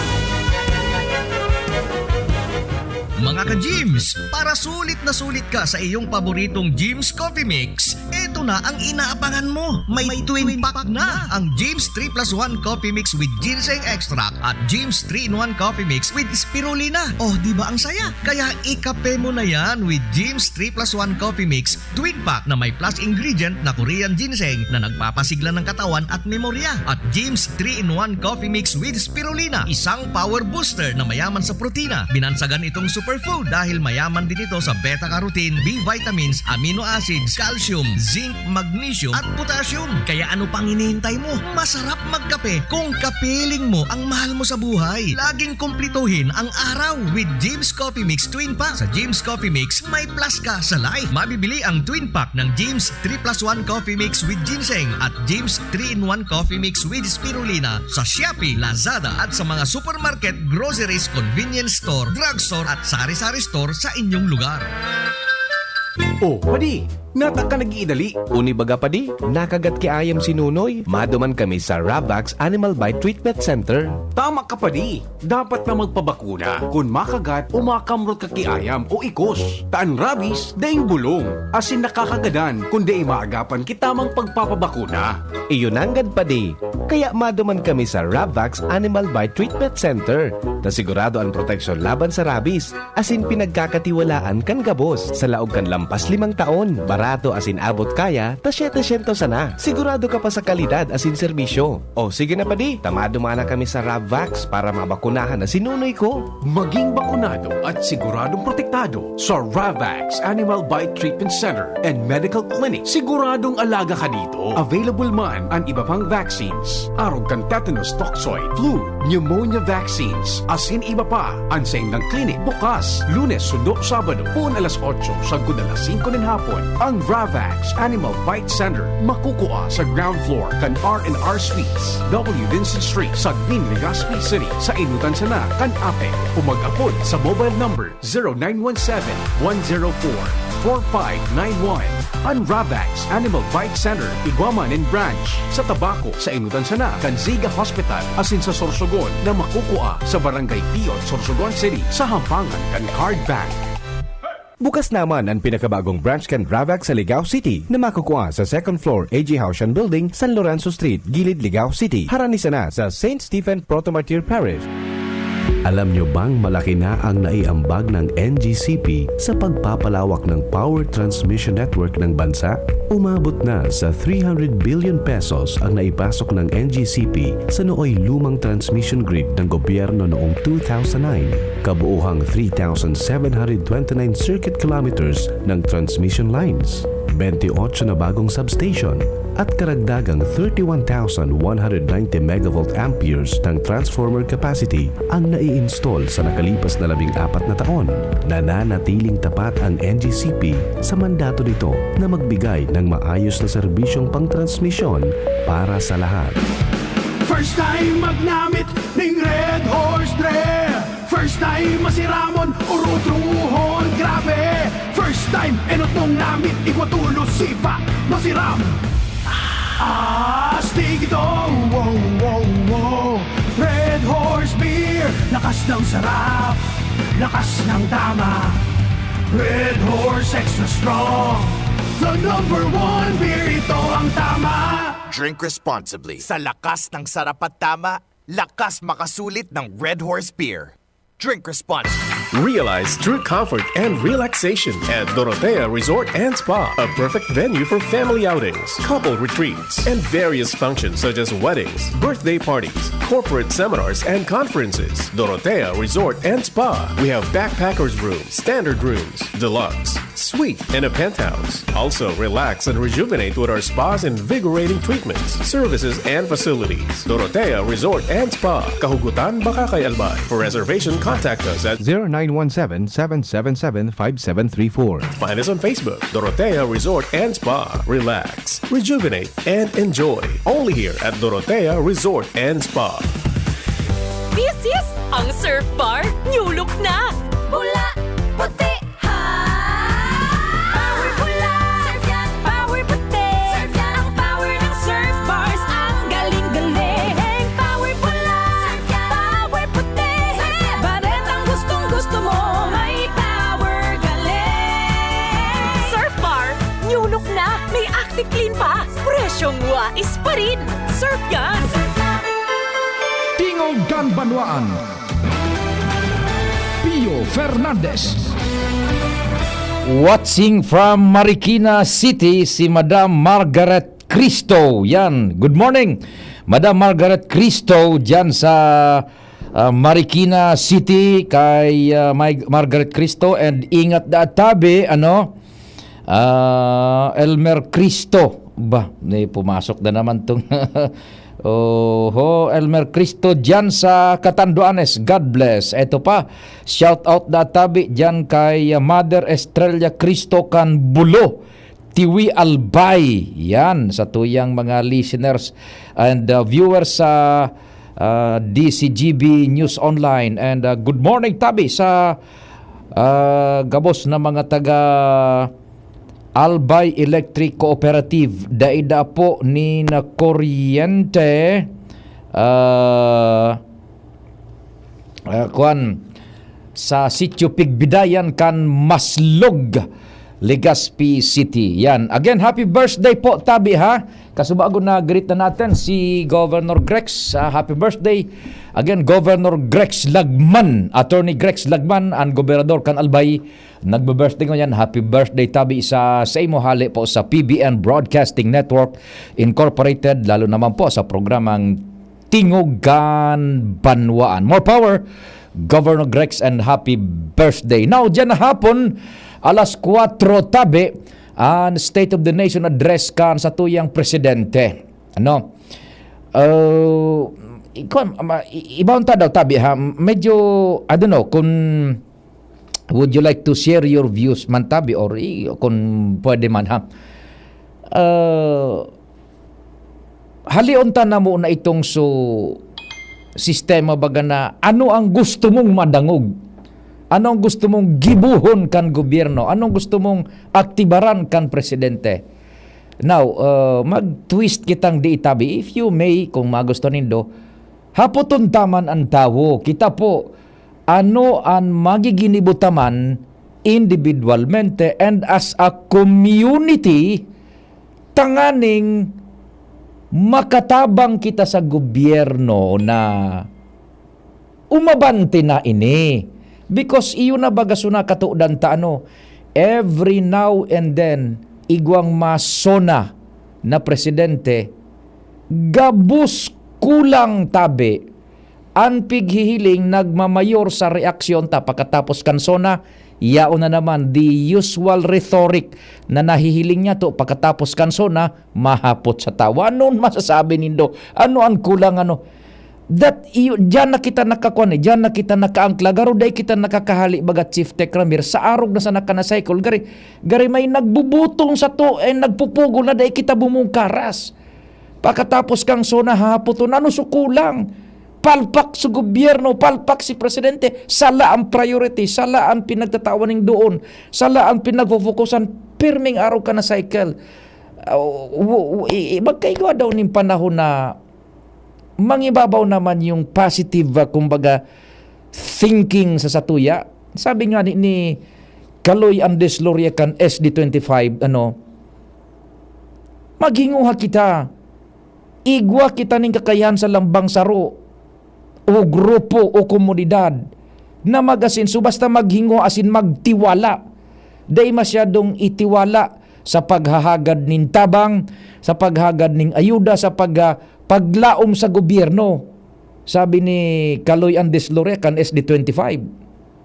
Mga ka-Gyms, para sulit na sulit ka sa iyong paboritong Gyms Coffee Mix, eto na ang inaabangan mo. May twin pack na ang Gyms three plus one Coffee Mix with Ginseng Extract at Gyms three-in-one Coffee Mix with Spirulina. Oh, di ba ang saya? Kaya ikape mo na yan with Gyms three plus one Coffee Mix Twin Pack na may plus ingredient na Korean ginseng na nagpapasigla ng katawan at memorya, at Gyms three-in-one Coffee Mix with Spirulina, isang power booster na mayaman sa protina. Binansagan itong superfood dahil mayaman din ito sa beta-carotene, B vitamins, amino acids, calcium, zinc, magnesium, at potassium. Kaya ano pang hinihintay mo? Masarap magkape kung kapiling mo ang mahal mo sa buhay. Laging kumplituhin ang araw with Gyms Coffee Mix Twin Pack. Sa Gyms Coffee Mix, may plus ka sa life. Mabibili ang Twin Pack ng Gyms three plus one Coffee Mix with Ginseng at Gyms three-in-one Coffee Mix with Spirulina sa Shopee, Lazada at sa mga supermarket, groceries, convenience store, drugstore at sari-sari store sa inyong lugar. Oh, padi! Nata ka nag-iidali. Uni baga, padi, nakagat ki ayam si Nunoy. Maduman kami sa Ravax Animal Bite Treatment Center. Tama ka, padi. Dapat na magpabakuna kun makagat o makamrot ka ki ayam o ikos. Ta an rabies, daing bulong, asin nakakagadan kun dai maagapan ki tamang pagpapabakuna. Iyo nanggad, padi. Kaya maduman kami sa Ravax Animal Bite Treatment Center. Ta sigurado an proteksyon laban sa rabies. Asin pinagkakatiwalaan kan gabos. Sa laog kan lampas limang taon, barato asin abot kaya ta siyete syentos sana. Sigurado ka pa sa kalidad asin serbisyo. O sige na, padi, ta maduman na kami sa Ravvax para mabakunahan na si Nunoy ko. Maging bakunado at siguradong protektado sa Ravax Animal Bite Treatment Center and Medical Clinic. Siguradong alaga ka dito. Available man an iba pang vaccines, arog kan tetanus toxoid, flu, pneumonia vaccines, asin iba pa. An saindang klinik bukas Lunes sundo Sabado, poon alas otso sagkod alas singko nin hapon. Ang Ravax Animal Bite Center makukua sa ground floor kan R and R Suites, W Vincent Street, Sagmin, Legazpi City, sa Inutan sana kan APEC, o mag-apod sa mobile number zero nine one seven, one zero four, four five nine one. An Ravax Animal Bite Center, igwa man nin branch sa Tabaco, sa Inutan sana kan Ziga Hospital, asin sa Sorsogon na makukua sa Barangay Piot, Sorsogon City, sa hampangan kan Card Bank. Bukas naman an pinakabagong branch kan Ravax sa Ligao City na makukua sa second floor A G Haushan Building, San Lorenzo Street, Gilid, Ligao City, harani sana sa Saint Stephen Protomartyr Parish. Alam nyo bang malaki na ang naiambag ng N G C P sa pagpapalawak ng power transmission network ng bansa? Umabot na sa three hundred billion pesos ang naipasok ng N G C P sa nooy lumang transmission grid ng gobyerno noong two thousand nine, kabuuhang three thousand seven hundred twenty-nine circuit kilometers ng transmission lines, twenty-eight na bagong substation, at karagdagang thirty-one thousand one hundred ninety megavolt amperes ng transformer capacity ang nai-install sa nakalipas na labing apat na taon. Nananatiling tapat ang N G C P sa mandato nito na magbigay ng maayos na serbisyong pangtransmisyon para sa lahat. First time magnamit ning Red Horse Dre. First time masiramon, urutrohon, grabe. First time, enot mong namit, igwa tulos, sipa, masiram. Astig ito, wow, wow, wow. Red Horse Beer, lakas ng sarap, lakas ng tama. Red Horse Extra Strong, the number one beer, ito ang tama. Drink responsibly. Sa lakas ng sarap at tama, lakas makasulit ng Red Horse Beer. Drink responsibly. Realize true comfort and relaxation at Dorotea Resort and Spa, a perfect venue for family outings, couple retreats, and various functions such as weddings, birthday parties, corporate seminars, and conferences. Dorotea Resort and Spa. We have backpackers room, standard rooms, deluxe, suite, and a penthouse. Also, relax and rejuvenate with our spa's invigorating treatments, services, and facilities. Dorotea Resort and Spa, Kahugutan, Bacacay, Albay. For reservation, contact us at zero nine one seven, seven seven seven, five seven three four. Find us on Facebook, Dorotea Resort and Spa. Relax, rejuvenate, and enjoy. Only here at Dorotea Resort and Spa. This is ang Surf Bar New Look na! Pula, puti, ha! Power pula! Surf yan! Power puti! Surf yan! Ang power ng Surf Bars, ang galing-galing! Power pula! Surf yan! Power puti! Surf yan! Baretang gustong-gusto mo, may power galing! Surf Bar New Look na! May Active Clean pa! Presyong wais pa rin! Surf yan! Tingog kan Banwaan, Pio Fernandez. Watching from Marikina City, si Madam Margaret Cristo. Yan. Good morning, Madam Margaret Cristo, dyan sa, ah, Marikina City, kay, ah, May-, Margaret Cristo, and ingat da tabi, ano, ah, Elmer Cristo. Ba, ni pumasok na naman tong Oho, Elmer Cristo dyan sa Catanduanes. God bless. Eto pa, shout out da tabi dyan kay, ah, Mother Estrella Cristo kan Bulo, Tiwi, Albay. Yan, sa tuyang mga listeners and, ah, viewers sa, ah, D C G B News Online. And, ah, good morning, tabi, sa, ah, gabos na mga taga Albay Electric Cooperative, daida po ni na kuryente, ah, ah, kuwan, sa Sitio Pigbidayan kan Maslog, Legazpi City. Yan. Again, happy birthday po, tabi, ha? Kasubago na greet na natin si Governor Grex. Ah, happy birthday. Again, Governor Grex Lagman, Attorney Grex Lagman, ang gobernador kan Albay, nagbe-birthday ngayon. Happy birthday, tabi, sa, sa imo, hale po sa P B N Broadcasting Network Incorporated, lalo naman po sa programang Tingog kan Banwaan. More power, Governor Grex, and happy birthday. Now, diyan na hapon, alas kwatro, tabi, ang State of the Nation Address kan satuyang presidente. Ano? Uh, ikaw, ma-, i-, iba unta daw, tabi, ha? Medyo, I don't know, kung would you like to share your views man, tabi, or i-, kung pwede man, ha? Uh, halion ta na muna itong so sistema, baga, na ano ang gusto mong madangog? Ano ang gusto mong gibohon kan gobyerno? Anong gusto mong aktibaran kan presidente? Now, uh, mag-twist kitang di itabi. If you may, kung magusto nindo, hapoton ta man ang tawo. Kita po, ano ang magiginibo ta man individualmente and as a community, tanganing makatabang kita sa gobyerno na umabante na ini. Because iyo na baga so nakatodan ta, ano, every now and then, igwang masona na presidente, gabos kulang, tabi, an pighihiling nagmamayor sa reaksyon ta pakatapos kan sona, yaon na naman the usual rhetoric na nahihiling niya to pakatapos kan sona, mahapot sa tawo. Ano an masasabi nindo? Ano an kulang, ano? That, iyo, diyan na kita nakakuan, eh, diyan na kita nakaangkla. Garo dai kita nakakahali, baga, Chief Tech Ramir, sa arog na sa nakanacycle. Gari, gari may nagbubutong sato, eh, nagpupugol na dai kita bumungkaras. Pakatapos kan sona, hahapoton, ano so kulang? Palpak sa gobyerno, palpak si presidente, sala ang priority, sala ang pinagtatawan ning doon, sala ang pinagfofokusan, pirming arog ka na cycle. Ah, w-, w-, i-, i-, magkaigwa daw ning panahon na mangibabaw naman yung positive, ah, kumbaga, thinking sa satuya. Sabi nga ni, ni Kaloy Andes Loria kan S D twenty-five, ano, maghinguha kita, igwa kita ning kakayahan sa lambang saro, o grupo, o komunidad na mag-asenso, basta maghinguha asin magtiwala. Dai masyadong itiwala sa paghahagad nin tabang, sa paghagad nin ayuda, sa pag-, ah, paglaom sa gobyerno, sabi ni Kaloy Andes Loria kan S D twenty-five.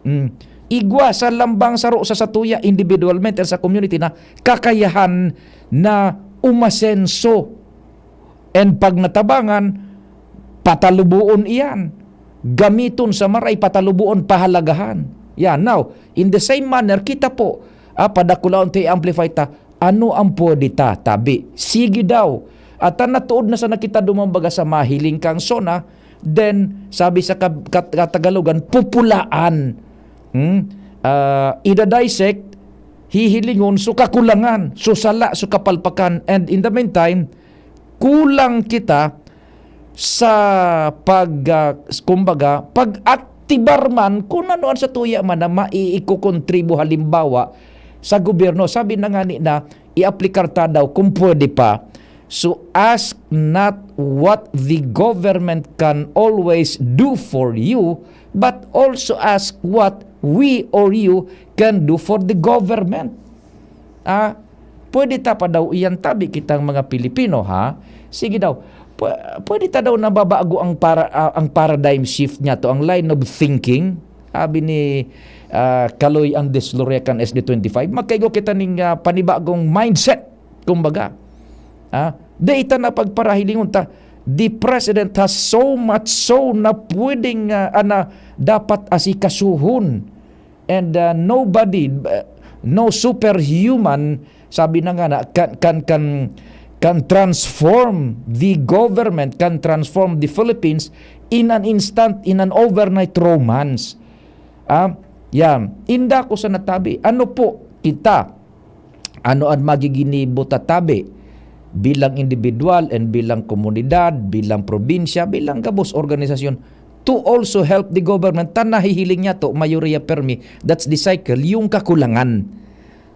Mm. Igwa sa lambang saro sa satuya individualmente sa community na kakayahan na umasenso. And pag natabangan, pataluboon iyan. Gamiton sa maray, pataluboon, pahalagahan. Yan. Now, in the same manner, kita po, ah, padakulaon ta, i-amplify ta, ano ang pwede ta, tabi? Sige daw. At ang natuod na sana kita dumambaga sa mahiling kang sona, then, sabi sa kab-, kat-, Katagalogan, pupulaan. Hmm? Ah, ida-dissect, hihilingon, so kakulangan, so sala, so kapalpakan. And in the meantime, kulang kita sa pag, ah, kumbaga, pag-aktibar man kung ano ang satuya man na maikukontribo, halimbawa, sa gobyerno. Sabi na nga ni na, i-aplikar ta daw kung pwede pa. So ask not what the government can always do for you, but also ask what we or you can do for the government. Ah, pwede ta pa daw iyan, tabi, kitang mga Pilipino, ha? Sige daw. Pw-, pwede ta daw nababago ang para-, ah, ang paradigm shift niya to, ang line of thinking. Sabi ni, ah, Kaloy Andes Loria kan S D twenty-five, magkaigo kita ning, ah, panibagong mindset, kumbaga. Ah, di ita na pagparahilingon ta. The president has so much so na pwedeng, ah, ah, na dapat asikasuhon. And, uh, nobody, uh, no superhuman, sabi na nga na, can, can, can, can transform the government, can transform the Philippines in an instant, in an overnight romance. Ah, yan. Inda ko sa natabi. Ano po kita? Ano an magiginibo ta tabi bilang individual and bilang komunidad, bilang probinsya, bilang gabos organisasyon to also help the government? Ta nahihiling niya to, mayoriya permi, that's the cycle, yung kakulangan.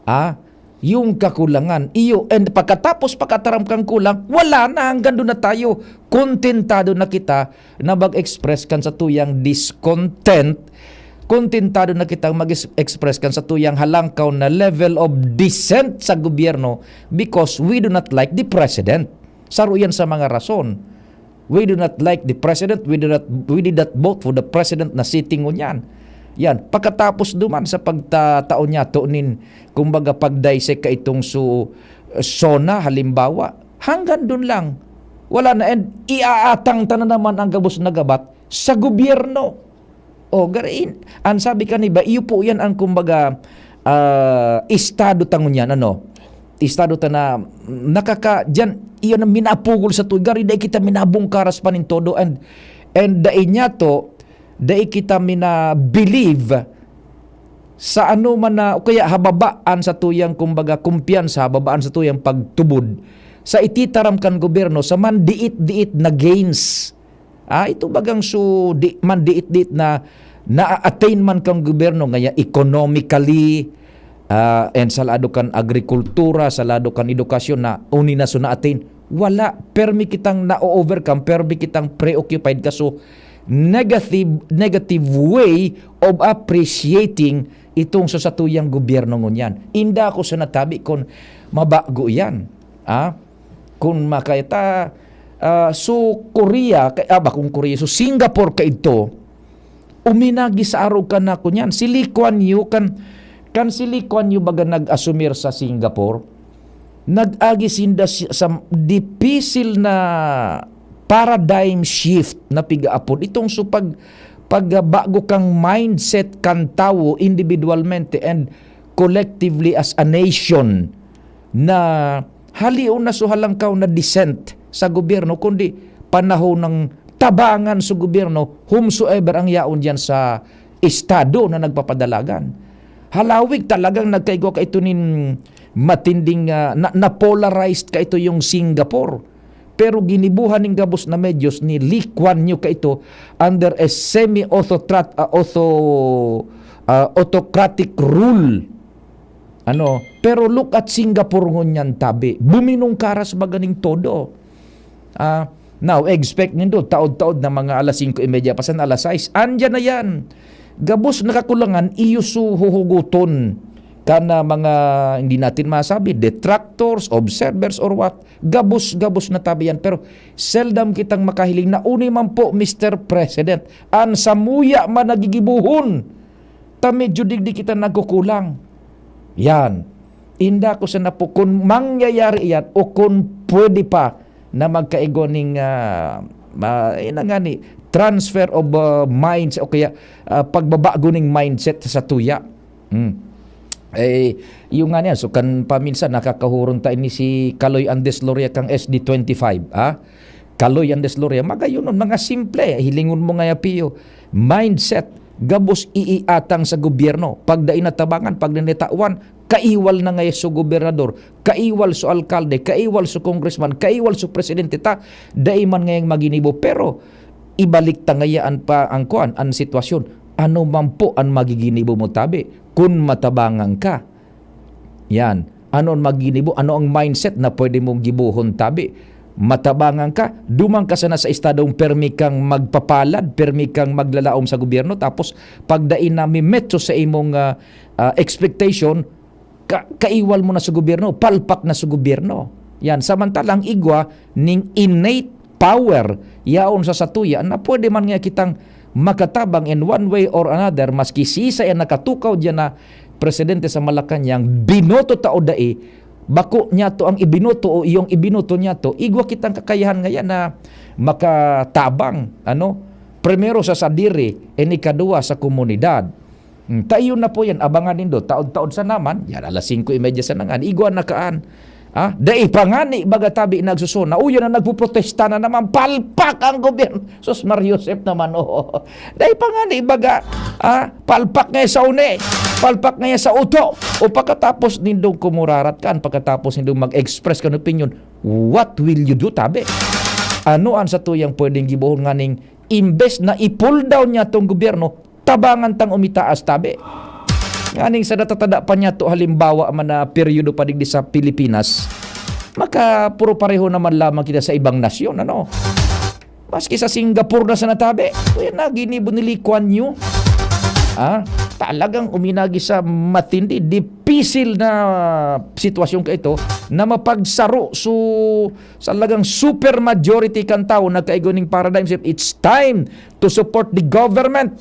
Ah, yung kakulangan. Iyo, and pagkatapos pagkataram kang kulang, wala na, hanggang doon na tayo. Kontentado na kita na mag-express kan satuyang discontent, kontentado na kitang mag-express kan satuyang halangkaw na level of dissent sa gobyerno because we do not like the president. Saro yan sa mga rason. We do not like the president. We do not, we did not vote for the president na sitting ngunyan. Yan. Pagkatapos duman sa pagtatao niya to nin, kumbaga, pagdaysek ka itong su-, SONA, halimbawa, hanggang dun lang. Wala na, and iaatang ta na naman ang gabos na gabat sa gobyerno. O, gari-, an sabi ka ni ba, iyo po yan ang, kumbaga, ah, estado ta ngunyan, ano? Estado ta na nakaka-, diyan, iyon ang minapugol sa tuig. Gari, dai kita minabungkaras pa nin todo. And, and dai niya to, dai kita mina-believe sa ano man na, o kaya hababaan sa tuyang, kumbaga, kumpiyansa, hababaan sa tuyang pagtubod sa ititaram kan gobyerno sa mandiit-diit na gains. Ah, ito bagang su-, di, mandiit-diit na na-attain man kan gobyerno, ngaya economically, ah, and sa lado kan agrikultura, sa lado kan edukasyon na uni na su na-attain. Wala. Permi kitang na-overcome, permi kitang preoccupied kaso negative, negative way of appreciating itong sa satuyang gobyerno ngunyan. Inda ako sa natabi kon mabago yan. Ah, kun makaita, ah, so Korea, ka-, ah, bakong Korea, so Singapore kaidto, uminagi sa arog kan ako niyan. Si Lee Kuan Yew kan, kan si Lee Kuan Yew baga nag-asumir sa Singapore, nag-agi sinda si-, sa dipisil na paradigm shift na pigaapod. Itong so pag, pagbago kang mindset kan tawo individualmente and collectively as a nation na halion na so halangkaw na dissent sa gobyerno, kundi panahon ng tabangan sa gobyerno, whomsoever ang yaon diyan sa estado na nagpapadalagan. Halawig talagang nagkaigwa ka ito nin matinding, ah, na, na-polarized ka ito yung Singapore. Pero ginibuhan ning gabos na medyos ni Lee Kuan Yew ka ito under a semi-autocrat-, ah, auto-, ah, autocratic rule. Ano? Pero look at Singapore ngunyan tabi. Buminong karas maganing todo. Ah, now, expect nindo, taod-taod na mga alas singko y media pa sana, alas sais. Andyan na yan. Gabos na kakulangan, iyo su huhuguton. Kana mga, hindi natin masabi, detractors, observers, or what. Gabos, gabos na tabi yan. Pero seldom kitang makahiling na uni man po, Mister President. An samuya man nagigibuhon. Ta medyo digdi kita nagkukulang. Yan. Inda ko sana po kung mangyayari yan o kung pwede pa na magkaigo ning, ah, ah, ina nga ni, transfer of, ah, minds o kaya, ah, pagbabago ning mindset sa tuya. Hmm. Eh, yung nga niya, so kan paminsan nakakahuron ta ini si Kaloy Andes Loria kang S D twenty-five, ah? Kaloy Andes Loria, magayonon, mga simple, hilingon mo nga ya, Pio. Mindset, gabos iiatang sa gobyerno. Pag dai natabangan, pag nanitawan, kaiwal na ngayon sa gobernador, kaiwal sa alkalde, kaiwal sa congressman, kaiwal sa presidente ta, dai man ngayang maginibo. Pero, ibalik ta ngayaan pa ang kuan, ang sitwasyon. Ano man po ang magiginibo mo tabi kung matabangan ka? Yan. Ano ang maginibo? Ano ang mindset na pwede mong gibohon tabi? Matabangan ka, duman ka sana sa estadong permi kang magpapalad, permi kang maglalaom sa gobyerno, tapos pag dai na mimetso sa imong, ah, ah, expectation, ka-, kaiwal mo na sa gobyerno, palpak na sa gobyerno. Yan. Samantalang igwa ning innate power yaon sa satuya na pwede man nga kitang makatabang in one way or another, maski sisay ang nakatukaw diyan na presidente sa Malacañang, binoto ta o dai, bako niya to ang ibinoto o iyong ibinoto niya to, igwa kitang kakayahan ngayan na makatabang, ano? Primero sa sadiri, and ikaduwa sa komunidad. Hmm, ta iyon na po yan, abangan nindo, taod-taod sa naman, yan, alas singko y media sa nangan, igwa na kaan. Ha? Dai pa ngani baga tabi nagsusuna. Uyo na nagpoprotesta na naman. Palpak ang gobyerno. Sus, Mar Joseph naman, oh. Dai pa ngani baga, ha? Palpak nga sa uni. Palpak nga sa uto. O pagkatapos nindong kumurarat kan, pagkatapos nindong mag-express kan opinion, what will you do, tabi? Ano ang satuyang pwedeng gibohon nganing imbes na i-pull down niya tong gobyerno, tabangan tang umitaas, tabi? Nganing sa natatada pa niya to, halimbawa man na peryodo pa digdi sa Pilipinas, maka puro pareho naman lamang kita sa ibang nasyon, ano? Maski sa Singapore na sa natabi, kuya na, ginibo ni Lee Kuan Yew. Ah, talagang uminagi sa matindi, dipisil na sitwasyon ka ito na mapagsaro. So, sa lagang super majority kan tawo nagkaigo ning paradigm shift, it's time to support the government.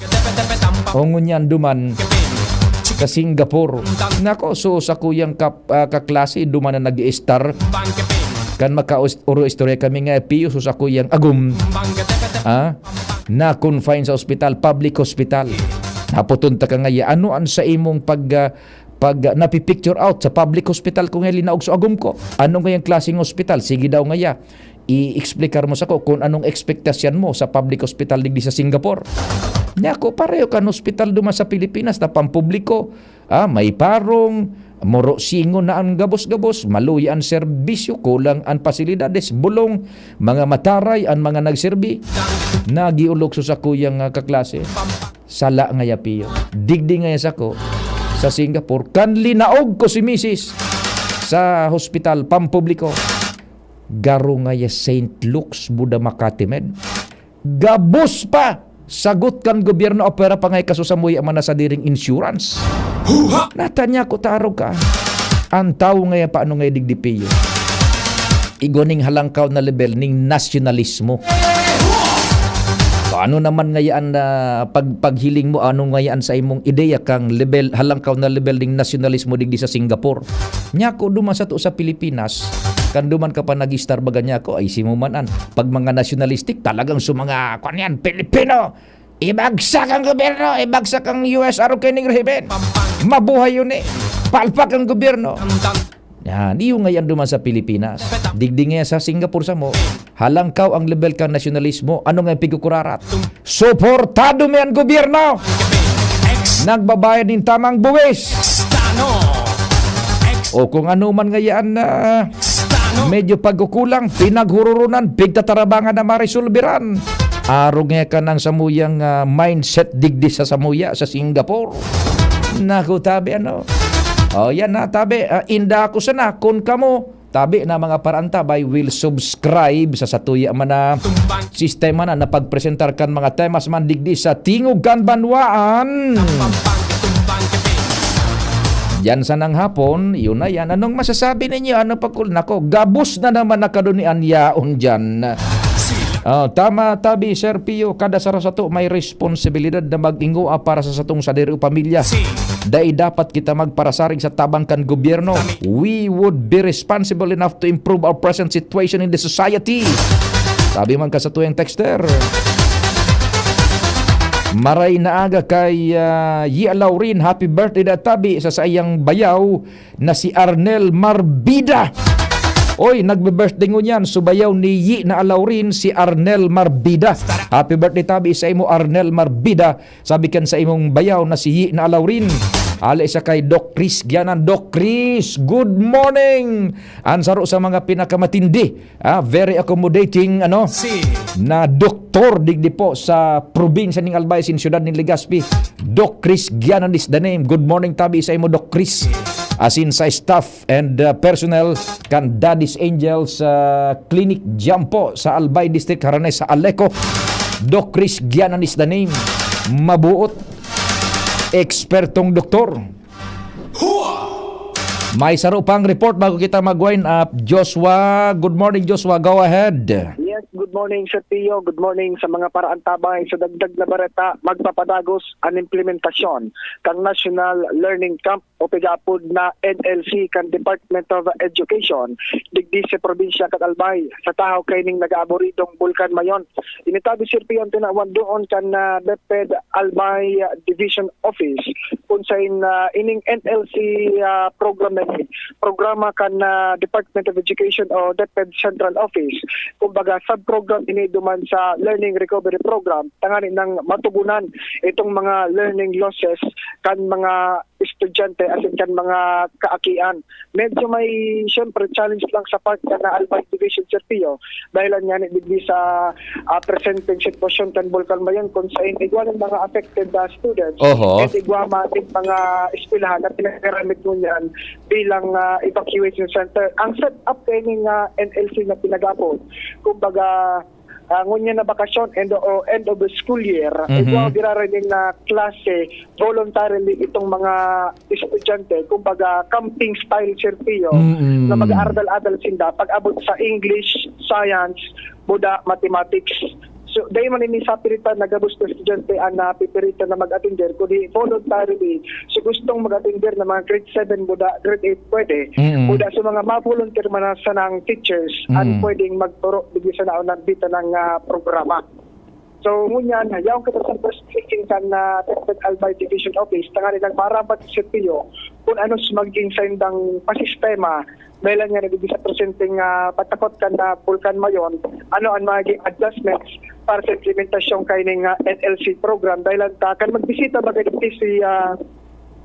O ngunyan duman sa Singapore. Nako, so sa kuyang kap-, ah, kaklase, duman na nag-i-star. Kan makaus-, uro istorya kami nga, Pio, so sa kuyang agom. Ah? Na-confine sa ospital, public hospital. Naputunta ka nga, ya, ano ang sa imong pag, ah, pag, ah, napipicture out sa public hospital ko nga linaog sa agom ko? Ano ngayang klaseng hospital? Sige daw nga, ya. I-explicar mo sako kung anong ekspektasyon mo sa public hospital digdi sa Singapore. Nya ako, pareho kan hospital duman sa Pilipinas na pampubliko. Ah, may parong, moro singon na ang gabos-gabos, maluya an serbisyo, kulang an pasilidades, bulong, mga mataray an mga nagserbi. Nagiulok sa sakuyang, ah, kaklase. Sala ngaya, Pio. Digdi ngaya sako sa Singapore, kan linaog ko si misis sa hospital pampubliko. Garo ngaya Saint Luke's, Buda, Makati, med. Gabos pa! Sagot kan gobyerno, opera pa ngaya kaso samuya man na sadiring insurance. Natanya ko, tarog ka. Ang tawo ngaya, paano ngaya digdi, Pio? Igwa ning halangkaw na level ning nasyonalismo. So, ano naman ngayaan na pag-, paghiling mo, ano ngayaan sa imong ideya kang level, halangkaw na level ning nasyonalismo digdi sa Singapore? Nyako, duman sato sa Pilipinas, kan duman ka pa nag-istar baga nyako, ay si mo man an. Pag mga nationalistic, talagang sa mga, kwan yan, Pilipino, ibagsak ang gobyerno, ibagsak ang U S, arog kayo ning rehimen. Mabuhay yun eh. Palpak ang gobyerno. Yan, iyo nga yan duman sa Pilipinas. Digdi nga sa Singapore samo, halangkaw ang level kan nasyonalismo. Ano nga pigkukurarat? Suportado mi an gobyerno! Nagbabayad nin tamang buwis! O kung ano man nga yan na medyo pagkukulang, pinaghururunan, pigtatarabangan na maresolberan. Arog nga ka ng samuyang, ah, mindset digdi sa samuya sa Singapore. Naku, tabi, ano? O, yan na, tabi. Ah, inda ako sana, kun kamo, tabi na mga paraantabay will subscribe sa satuya man na sistema na napagpresentar kan mga temas man digdi sa Tingog kan Banwaan. Diyan sanang hapon, yun na yan. Anong masasabi ninyo? Ano pa kul-, nako, gabos na naman nakaduni an yaon dyan. Ah, tama, tabi, Sir Pio, kada saro sato may responsibilidad na mag-ingoa para sa satong sadiri o pamilya. Dai dapat kita magparasarig sa tabang kan gobyerno. We would be responsible enough to improve our present situation in the society. Sabi man ka sa tuyang texter. Maray na aga kay, ah, Yia Laurin. Happy birthday da tabi sa saiyang bayaw na si Arnel Marbida. Oy, nagbe-birthday ngunyan, so bayaw ni Yi na Alaurin, si Arnel Marbida. Happy birthday tabi sa imo, Arnel Marbida. Sabi kan sa imong bayaw na si Yi na Alaurin. Ali sa kay Doc Chris Gianan. Doc Chris, good morning! Ang saro sa mga pinakamatindi, ah, very accommodating, ano, na doktor digdi po sa probinsya ning Albay, sin siyudad ning Legazpi. Doc Chris Gianan is the name. Good morning tabi sa imo, Doc Chris. Asin sa staff and, uh, personnel kan Daddy's Angels, uh, Clinic diyan po sa Albay District, harani sa Aleco. Doc Chris Gianan is the name. Mabuot. Ekspertong doktor. May saro pang report bago kita mag-wind up. Joshua, good morning, Joshua. Go ahead. Yes, good morning, Sir Pio. Good morning sa mga paraantabay. Sa dagdag na bareta, magpapadagos ang implementasyon kang National Learning Camp o pigaapod na N L C kan Department of Education digdi sa probinsya kan Albay, sa tahaw kaining nag-aaburidong Bulkan Mayon. Initabi, Sir Pio, an tinawan doon kan, ah, DepEd Albay, ah, Division Office, kung sain, ah, ining N L C, ah, program na ini, programa kan, ah, Department of Education o DepEd Central Office. Kumbaga, sub-program ini duman sa Learning Recovery Program, tanganing matugunan itong mga learning losses kan mga estudyante, asin kan mga kaakian. Medyo may, siyempre, challenge lang sa part kan Albay Division, Sir Pio, dahil nga ni digdi sa, ah, presenteng sitwasyon kan Bulkan Mayon, kung sain igwa nin mga affected, ah, students, Oho. at igwa man nin mga eskwelahan na pinagaramit ngunyan bilang, ah, evacuation center. Ang setup kaining, ah, N L C na pinag-aapod, kumbaga, ah, ngunyan na bakasyon, end o end of the school year, Mhm. igwa giraray nin, ah, klase voluntarily itong mga estudyante, kumbaga camping style, Sir Pio, Mm-mm. na mag-aaradal-adal sinda pag-abot sa English, science, buda, mathematics. So, dai man ini sapiritan na gabos na estudyante an napipiritan na mag-atender, kundi voluntarily. So, gustong mag-atender na mga grade seven buda, grade eight pwede. Mm-mm. Buda sa mga ma-volunteer man na sanang teachers, an Mm. pwedeng magturo digdi sa naunang bita ng, ah, programa. So, ngunyan, yaon kita sa first meeting kan, ah, DepEd Albay Division Office, tanganing maaraman, Sir Pio, kung ano sa magiging saindang pasistema, dahil nga nagiging sa presenteng, ah, patakot kan, ah, Bulkan Mayon, ano ang magiging adjustments para sa implementasyon kaining, ah, N L C program. Dahil ang ta-, kan magbisita magiging si, ah,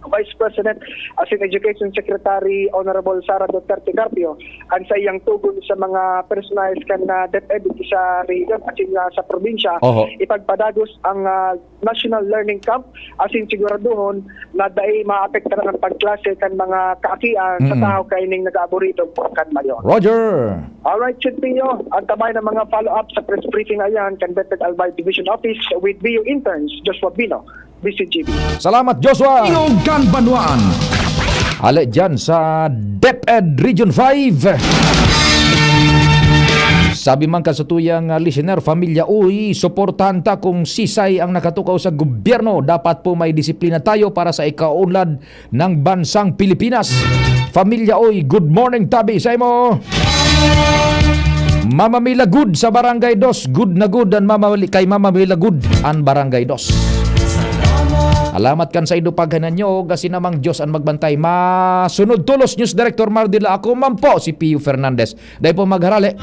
Vice President, asin Education Secretary Honorable Sara Duterte Carpio, ang saiyang tugon sa mga personahe kan, ah, DepEd sa rehiyon asin, ah, sa probinsya, Oho. ipagpadagos ang, ah, National Learning Camp, asin siguraduhon na dai maapektaran ang pagklase kan mga kaakian sa Mm. tahaw kaining nag-aaburidong Bulkan Mayon. Roger! Alright, Sir Pio, antabayan ang mga follow-up sa press briefing na iyan kan DepEd Albay Division Office with B U interns, Joshua Bino, B C G B. Salamat, Joshua! Tingog kan Banwaan. Hale dyan sa DepEd Region five. Sabi man kan satuyang, ah, listener, "Pamilya, uy, suportahan ta kung sisay ang nakatukaw sa gobyerno. Dapat po may disiplina tayo para sa ikaunlad ng bansang Pilipinas." Pamilya, oy, good morning, tabi sa imo. Mama Mila Good sa Barangay Dos. Good na good an Mama Mila, kay Mama Mila Good an Barangay Dos. Salamat kan saindo paghinanyog, asin namang Diyos an magbantay. Masunod tolos, News Director Mardila. Ako man po, si Pio Fernandez. Dai po magharale.